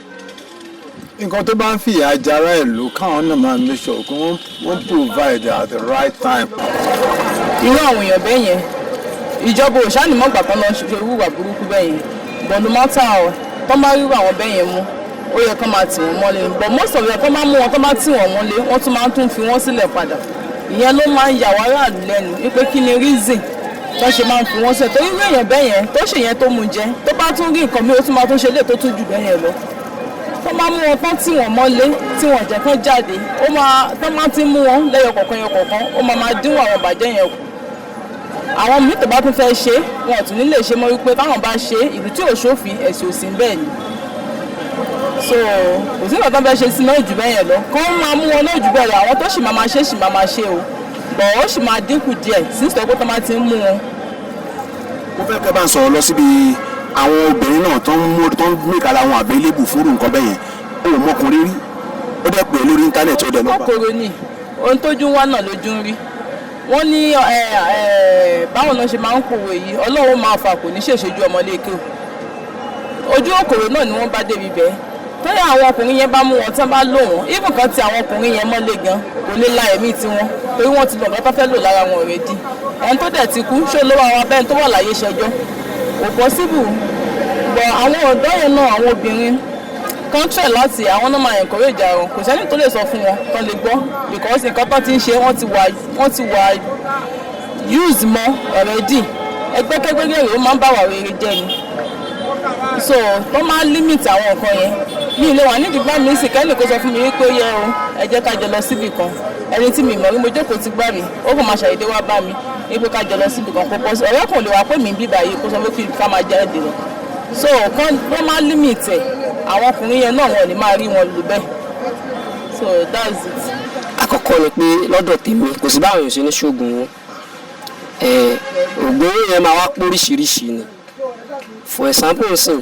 Nǹkan tó bá ń fìyà jara ìlú, káwọn náà máa make sure kí wọ́n provide at the right time. Irú àwọn èèyàn bẹ́ẹ̀ yẹn, ìjọba ò ṣáà tán lọ ṣe irú ìwà burúkú bẹ́ẹ̀ yẹn, but no matter how, tán bá rírú àwọn bẹ́ẹ̀ yẹn mú, ó yẹ kán máa tì wọ́n mọ́lé. But most of them, tán bá mú wọn, tán bá tì wọ́n mọ́lé, wọ́n tún máa ń tún fi wọ́n sílẹ̀ padà. Ìyẹn ló máa ń yà wá aráàlú lẹ́nu wípé kí ni reason tó ṣe máa ń fi wọ́n sílẹ̀, torí irú èèyàn bẹ́ẹ̀ yẹn tó ṣe yẹn, tó mú jẹ, tó bá tún rí nǹkan mi, ó tún máa tún ṣe lè tó tún jù bẹ́ẹ̀ yẹn lọ. Tó máa mú wọn tán, tì wọ́n mọ́lé, tí wọ́n jẹ́ kán jáde, ó máa tó máa ti mú wọn lẹ́yọ kọ̀ọ̀kan yọ kọ̀ọ̀kan, ó máa máa dínwó àwọn ìbàjẹ́ yẹn kù. Àwọn míì tó bá tún fẹ́ ṣe, wọn ò tún ní lè ṣe mọ́, wípé táwọn bá ṣe, ìlú tí ò sófin, ẹ̀sìn ò sí bẹ́ẹ̀ ni. So kò sí nǹkan tó fẹ́ ṣe sí náà jù bẹ́ẹ̀ yẹn lọ. Kó máa mú wọn náà jù bẹ́ẹ̀ lọ, àwọn tó sì máa máa ṣe sì máa máa ṣe o, bọ̀ ó sì máa dínkù díẹ̀ sísọ pé tó máa ti ń mú wọn. Mo fẹ́ kẹ́ bá ń sọ̀rọ̀ lọ síbi àwọn obìnrin náà tó ń mú, tó ń make ara wọn available fún irú nǹkan bẹ́ẹ̀ yẹn. Ó mọkùnrin rí, ó dẹ̀ pè é lórí íńtánẹ̀tì, ó dẹ̀ lọ́ba. Kòkòrò ni ohun tójú wá náà lójú ń rí. Wọ́n ní báwọn náà ṣe máa ń pòwe yìí, Ọlọ́run máa fà kò ní ṣèṣojú ọmọléèké o. Ojú òkòrò náà ni wọ́n bá débi bẹ́ẹ̀. Tóyá àwọn ọkùnrin yẹn bá mú wọn, tán bá lò wọ́n, even kan ti àwọn ọkùnrin yẹn mọ́lé gan, kò lè la ẹ̀mí tiwọn, torí wọ́n ti lọ nǹkan tó fẹ́ lò lára wọn already. Ẹni tó dẹ̀ ti kú, ṣó ló wà wọn abẹ́ni tó wà láyé ṣẹjọ́? Kò possible. But àwọn ọ̀dọ́ yẹn náà, àwọn obìnrin kan try láti, àwọn náà máa encourage ara wọn. Kò sẹ́ni tó lè sọ fún wọn tán lè gbọ́, because nǹkan tó ti ń ṣe, wọ́n ti wà use mọ́ already. Ẹgbẹ́kẹ́gbẹ́ rẹ̀, ó máa ń bá wà rere jẹ́ ni. So tó máa limit àwọn nǹkan yẹn. Mi ì lè wà nídìí gbá mi sì kẹ́ni kó sọ fún mi wípé ó yẹ o, ẹ jẹ́ ká jọ lọ síbì kan. Ẹni tí mi mọ̀ rí, mo jókòó ti gbá mi, ó kàn máa ṣàyédé wá bá mi wípé ká jọ lọ síbì kan. Kó pọ̀ sí ọ̀rẹ́ kan lè wá pè mí bíbá yìí, kó sọ pé ká máa jáde lọ. So kán wọ́n máa limit ẹ̀, àwọn ọkùnrin yẹn náà, wọn ò ní máa rí wọn lò bẹ́ẹ̀. So that's it. Àkọ́kọ́ ni pé lọ́dọ̀ tèmi, kò sí báwọn èèyàn ṣe ní ṣoògùn owó. Oògùn owó yẹn máa wá póríṣiríṣi ni. For example nsìn,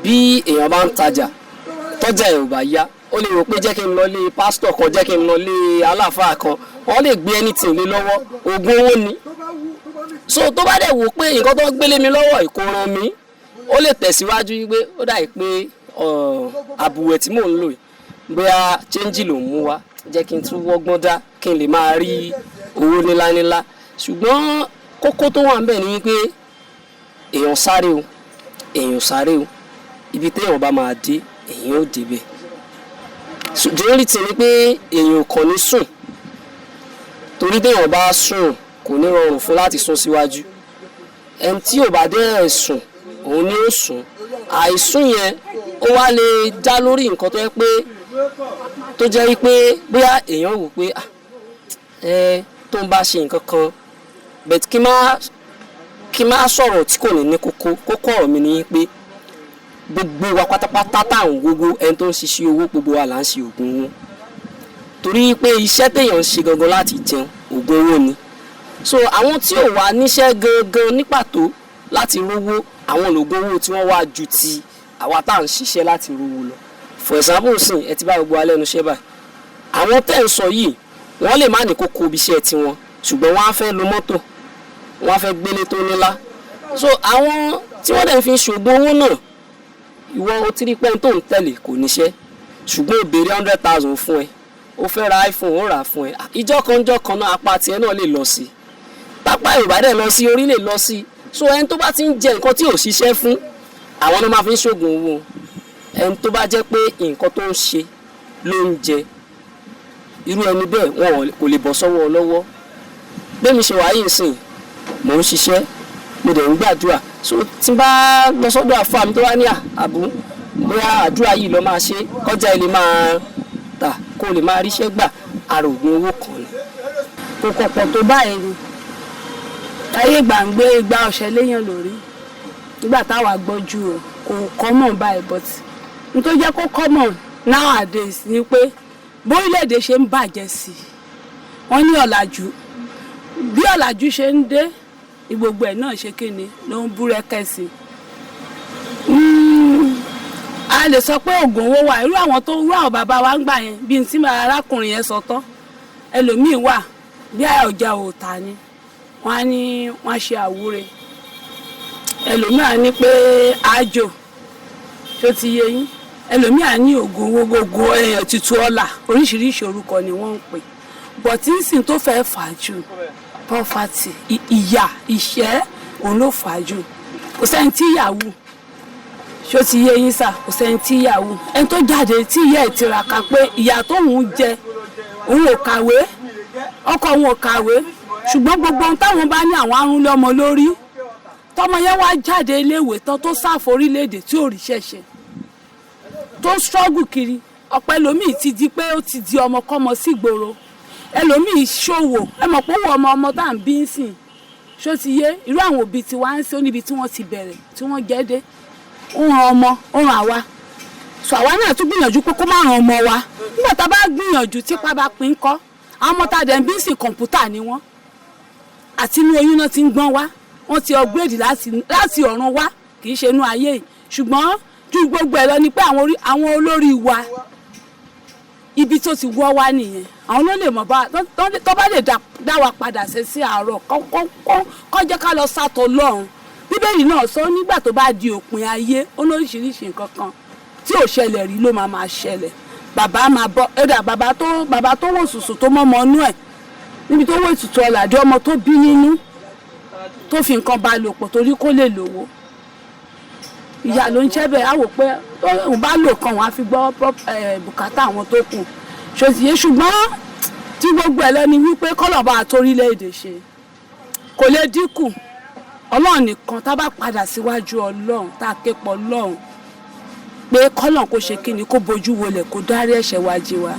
bí èèyàn bá ń tajà, tọ́jà ẹ̀ ò bá yá, ó lè rò pé jẹ́ kí n lọ lé pásítọ̀ kan, jẹ́ kí n lọ lé aláàfáà kan, wọ́n lè gbé anything lé lọ́wọ́, oògùn owó ni. So tó bá dẹ̀ wò pé nǹkan tó ń gbélé mi lọ́wọ́ ìkóran mi, ó lè tẹ̀síwájú wípé ó dà pé àbùwẹ̀ tí mò ń lò yìí, bóyá chẹ́ńjì ló ń mú wá, jẹ́ kí n tún wọ́gbọ́n dá kí n lè máa rí owó nílánílá. Ṣùgbọ́n kókó tó wà níbẹ̀ ni wípé èèyàn sáré o, èèyàn sáré o, ibi téèyàn bá máa dé, èèyàn ò débẹ̀. The only thing ni pé èèyàn kàn ní sùn, torí téèyàn bá sùn, kò ní rọrùn fún láti sún síwájú. Ẹni tí ò bá dẹ́ sùn, òun ni ó sùn. Àìsùn yẹn, ó wá lè já lórí nǹkan tó yẹ pé tó jẹ́ wípé bóyá èèyàn wò pé ẹ tó ń bá ṣe nǹkan kan, but kí má sọ̀rọ̀ tí kò ní ní kókó. Kókó ọ̀rọ̀ mi ni pé gbogbo wa pátápátá tá à ń gbogbo ẹni tó ń ṣiṣẹ́ owó, gbogbo wa là ń ṣe oògùn owó, torí pé iṣẹ́ téèyàn ń ṣe gangan láti jẹun, oògùn owó ni. So àwọn tí ò wá níṣẹ́ gangan ní pàtó láti rówó, àwọn lògùn owó tí wọ́n wá ju ti àwa tá à ń ṣiṣẹ́ láti rówó lọ. For example sìn, ẹ ti bá gbogbo alẹ́ nu iṣẹ́ báyìí, àwọn tẹ́ ń sọ yìí, wọ́n lè má ní kókó ibi iṣẹ́ tiwọn, ṣùgbọ́n wọ́n á fẹ́ lo mọ́tò, wọ́n á fẹ́ gbélé tó nílá. So àwọn tí wọ́n dẹ̀ fi ń ṣògùn owó náà, ìwọ o ti rí pé tó ń tẹ̀lé kò níṣẹ́, ṣùgbọ́n ó béèrè 100,000 fún ẹ, ó fẹ́ ra iPhone, ó rà fún ẹ. Ìjọ kan ìjọ kan náà, apá tiẹ̀ náà lè lọ sí, pápá Yorùbá dẹ̀ lọ sí, orí lè lọ sí. So ẹni tó bá ti ń jẹ nǹkan tí ò ṣiṣẹ́ fún, àwọn náà máa fi ń ṣògùn owó. Ẹni tó bá jẹ́ pé nǹkan tó ń ṣe ló ń jẹ, irú ẹni bẹ́ẹ̀, wọn kò lè bọ́ sọ́wọ́ lọ́wọ́. Bẹ́ẹ̀ ṣe wáyé ìsìn, mò ń ṣiṣẹ́, mo dẹ̀ ń gbàdúrà. So tí n bá lọ sọ́dọ̀ àfáà mi, tó wá ní àbú bóyá àdúrà yìí lọ máa ṣe kọjá ilé máa tà, kó lè máa ríṣẹ́ gbà, àrògùn owó kan ni. Kò kọ̀pọ̀ tó báyìí ni. Ayé gbàǹgbé igba ọ̀sẹ̀ léèyàn lórí nígbà táwa gbọ́jú o, kò common báyìí, but n tó jẹ́ kó common nowadays ni pé bórílẹ̀-èdè ṣe ń bàjẹ́ sí i, wọ́n ní ọ̀làjú, bí ọ̀làjú ṣe ń dé, gbogbo ẹ̀ náà ṣe kíni ló ń búrẹ́kẹ́ sí i. A lè sọ pé oògùn owó wà. Irú àwọn tó irú àwọn bàbá wa ń gbà yẹn, bíi tí arákùnrin yẹn sọ tán, ẹlòmíín wà bí ọjà òòtà ni, wọ́n á ní wọ́n á ṣe àwúre, ẹlòmíín á ní pé àjò tó ti yé yín, ẹlòmíín á ní oògùn owó, gbogbo ètùtù ọlà, oríṣiríṣi orúkọ ni wọ́n ń pè. But nísìn tó fẹ́ fà á jù, poverty, ìyà, ìṣẹ́, òun ló fà á jù. Kò sẹ́ni tí ìyà wù, ṣó ti yé yín sà? Kò sẹ́ni tí ìyà wù. Ẹni tó jáde tí ìyá ẹ̀ tiraka pé ìyà tóun jẹ, òun ò kàwé, ọkọ òun ò kàwé, ṣùgbọ́n gbogbo ohun táwọn bá ní, àwọn arúnlé ọmọ lórí, tọmọ yẹn wá jáde iléèwé tán, tó sáfò orílẹ̀-èdè, tí ò rí ṣẹ̀ṣẹ̀, tó ń struggle kiri. Ọ̀pọ̀ ẹlòmíì ti di pé ó ti di ọmọkọ́mọ sígboro, ẹlòmíì ṣòwò. Ẹ mọ̀ pé owó ọmọ ọmọ tá à ń bí ń sìn, ṣó ti yé? Irú àwọn òbí tí wá ń ṣe ó níbi tí wọ́n ti bẹ̀rẹ̀, tí wọ́n jẹ́ dé, ó ràn ọmọ, ó ràn àwa. So àwa náà tún gbìyànjú pé kó má ràn ọmọ wa. Nígbà tá a bá gbìyànjú, típa bá pín kọ́, àwọn ọmọ tá a dẹ̀ ń bí ń sìn, kọ̀ǹpútà ni wọ́n. Àti inú oyún náà ti ń gbọ́n wá, wọ́n ti upgrade láti ọ̀run wá, kì í ṣe inú ayé yìí. Ṣùgbọ́n ju gbogbo ẹ̀ lọ ni pé àwọn olórí wa, ibi tó ti wọ́ wá nìyẹn. Àwọn ló lè mọ̀ bá tó bá lè dá wa padà ṣe sí àárọ̀, kọ́ jẹ́ ká lọ sátọ̀ lọ́run. Bíbélì náà sọ, nígbà tó bá di òpin ayé, ó lóríṣiríṣi nǹkan kan tí ò ṣẹlẹ̀ rí ló máa máa ṣẹlẹ̀. Bàbá máa bọ́ ẹ̀dà, bàbá tó wò sùsù, tó mọ́mọ́ inú ẹ̀ níbi tó wò ètùtù ọ̀làdé, ọmọ tó bí nínú, tó fi nǹkan bá lò pọ̀ torí kó lè lówó, ìyá ló ń jẹ́ bẹ́ẹ̀. Á wò pé òun bá lò kan, òun á fi gbọ́ bùkátà àwọn tó kù, ṣòtìyẹ. Ṣùgbọ́n tí gbogbo ẹ̀ lọ ni wípé kọ́lọ̀ bá torílẹ̀-èdè ṣe, kò lè dínkù. Ọlọ́run nìkan, tá a bá padà síwájú Ọlọ́run, tá a ké pọ̀ Ọlọ́run pé kọ́lọ̀ kó ṣe kí ni, kó bojú wọlẹ̀, kó dárí ẹ̀ṣẹ̀ wa jì wá.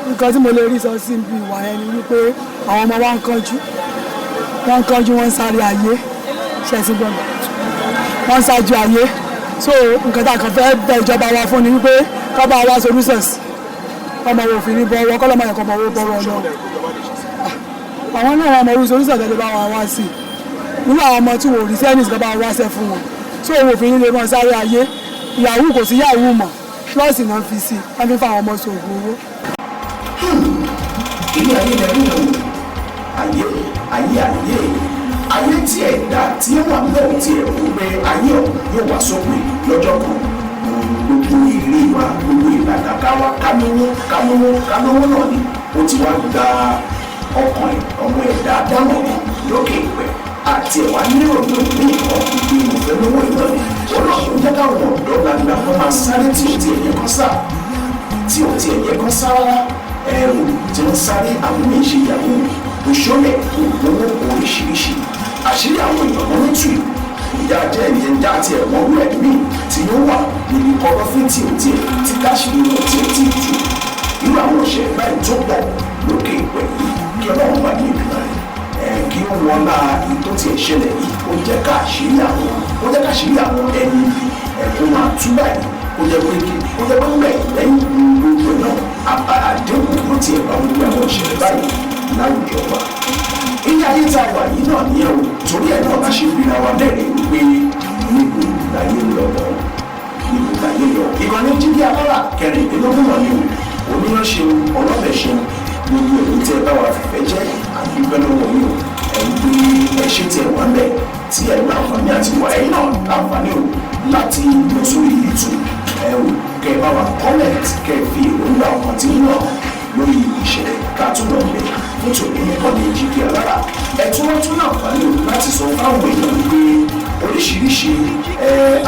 Nǹkan tí mo lè rí sọ sí ibi ìwà yẹn ni wípé àwọn ọmọ wa ń kánjú, wọ́n ń kánjú, wọ́n ń sáré ayé ṣẹ̀sìn gbọ̀ngàn, wọ́n ń ṣáájú ayé. So nǹkan tá a kàn fẹ́ bẹ̀ ìjọba wa fún ni wípé kó bá wa solutions. Ọmọ wo fi ní bọ́wọ́ kọ́lọ́mọ yẹn kọ́ ọmọ wo bọ́wọ́ lọ. Àwọn náà wọn mọ orí solution tẹ́lẹ̀ bá wọn wá sí i. Irú àwọn ọmọ tí wò rí sẹ́nìsì kan bá wọn wáṣẹ́ fún wọn. So òun òfin ní lè mọ sáré ayé. Yahoo kò sí yahoo mọ̀. Plus náà fi sí i, wọ́n fi fáwọn ọmọ sóògùn owó. Ilé ayé lẹ́nu yẹn o. Ayé, ayé, ayé, ayé tí ẹ̀dá tí ó wà náà tí ẹ̀ kó pé ayé ọ̀hún yóò wá sópin lọ́jọ́ kan. Gbogbo ìrírí wa, gbogbo ìlàkàkà wa, kánówó, kánówó, kánówó náà ni ó ti wá gba ọkàn ọmọ ẹ̀dá dámọ̀ kan lókè ìpẹ́ àti ẹ̀wà níròyìn ní ìkan ìgbé ìmọ̀fẹ́ lówó ìná ni ó náà ló ń jẹ́ káwọn ọ̀dọ́ gbangba kan máa sáré tí ò tiẹ̀ yẹ kán sá, tí ò tiẹ̀ yẹ kán sá rárá. Ẹ̀rù tí wọ́n sáré àwọn míì ṣe yahoo, òṣòlẹ̀, ògbówó oríṣiríṣi. Àṣírí àwọn èèyàn kan ló tù yìí. Ìyá jẹ́ ìyẹn já àti ẹ̀wọ̀n rú ẹ̀mí tí ó wà níbi kọ̀lọ̀fín tí ò tiẹ̀ tí káṣírí wọn tiẹ̀ tí ì tú. Irú àwọn ọ̀ṣẹ̀ báyìí tó pọ̀ lókè ìpẹ́ yìí, kí Ọlọ́run wà ní ìgbìmọ̀ rẹ̀ ẹ̀ kí ó wọlá èyí tó tiẹ̀ ṣẹlẹ̀ yìí, ó jẹ́ káṣírí àwọn, ó jẹ́ káṣírí àwọn ẹni ibi ẹ̀ kó máa tú báyìí, kó jẹ́ pé kí ó jẹ́ pé ńgbẹ̀ lẹ́yìn gbogbo náà àdéhùn ló tiẹ̀ bá gbogbo àwọn ìṣẹ̀lẹ̀ báyìí láwùjọ wa. Ilé ayé tá a wà yìí náà nìyẹn o. Torí ẹ̀ náà la ṣe fira wa lẹ́rìí wípé níbo láyé ń lọ bọ̀, níbo láyé lọ. Ìkànnì Jígí Alára 24 náà ni o. Oníyàn ṣeun, ọlọ́bẹ̀ ṣeun, gbogbo èyí tẹ́ ẹ bá wa fìfẹ́ jẹ́ àdúgbò lọ́wọ́ yìí o. Ẹ̀ ń gbé ẹ ṣe tiẹ̀ wá ń bẹ̀ tí ẹ̀ láǹfààní àti wà ẹ̀yìn náà láǹfààní o láti lọ sórí YouTube ẹ o, kẹ́ ẹ bá wa comment, kẹ́ ẹ fi èròǹgbà ọkàn tí yín náà lórí ìṣẹ̀lẹ̀ ká tún lọ bẹ̀ fún tòní níkànnì Jígí Alára. Ẹ tún wọ́n tún láǹfààní o láti sọ fáwọn èèyàn wípé oríṣiríṣi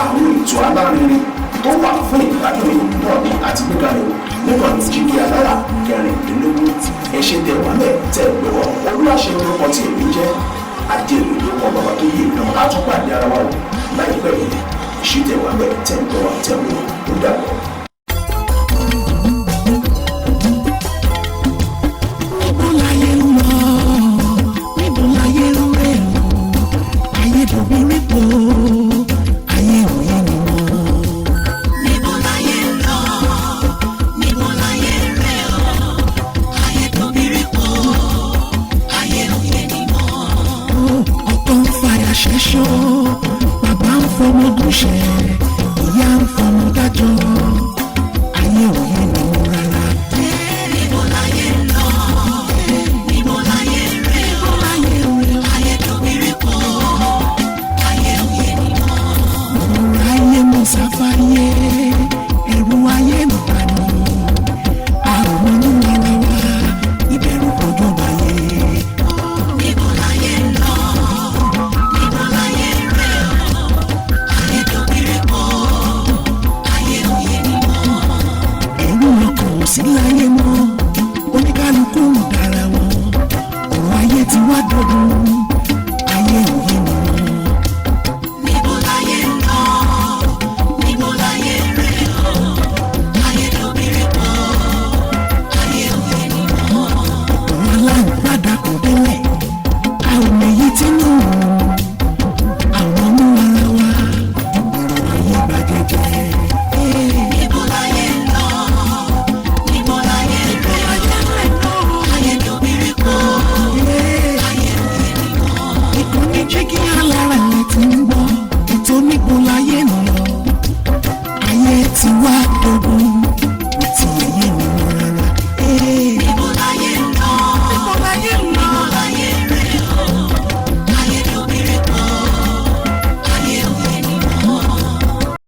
àwọn ètò alárinrin tó wà fún ìgbádùn yìí náà ni àti gbékalẹ̀ o níkànnì Jígí Alára 24. Ẹ ṣe tẹ wà mẹ́ tẹ gbọ́. Olúwaṣe orúkọ tí èmi jẹ́, Adéèrè ló kọ bàbá tó yé náà. Á tún pàdé ara wa o láìpẹ́ yìí. Ṣe tẹ wà mẹ́ tẹ gbọ́ wa tẹ wò ó dàbọ̀. Níbo láyé ń lọ? Níbo láyé ń rẹ̀ o? Ayé dòbírí po, ayé òye ni wọ́n. Níbo láyé ń lọ? Níbo láyé ń rẹ̀ o? Ayé dòbírí po, ayé òye ni wọ́n. Ọkọ ń fàyà ṣẹ́ṣọ́, bàbá ń fọmọ gúnṣẹ́, ìyá ń fọmọ dájọ́, ayé òye ni wọ́n rárá. Níbo láyé ń lọ? Níbo láyé ń rẹ̀ o? Ayé dòbírí po, ayé òye ni wọ́n. Mo ráyé mo sáfáyé, ẹ̀rù ayé ń bà mí. A ò mọnú ara wa, ìbẹ̀rù kojú báyé. Níbo láyé ń lọ? Níbo láyé ń rẹ̀ o? Ayé dòbírí po, ayé òye ni wọ́n. Ẹ̀rù ọkàn ò sí láyé.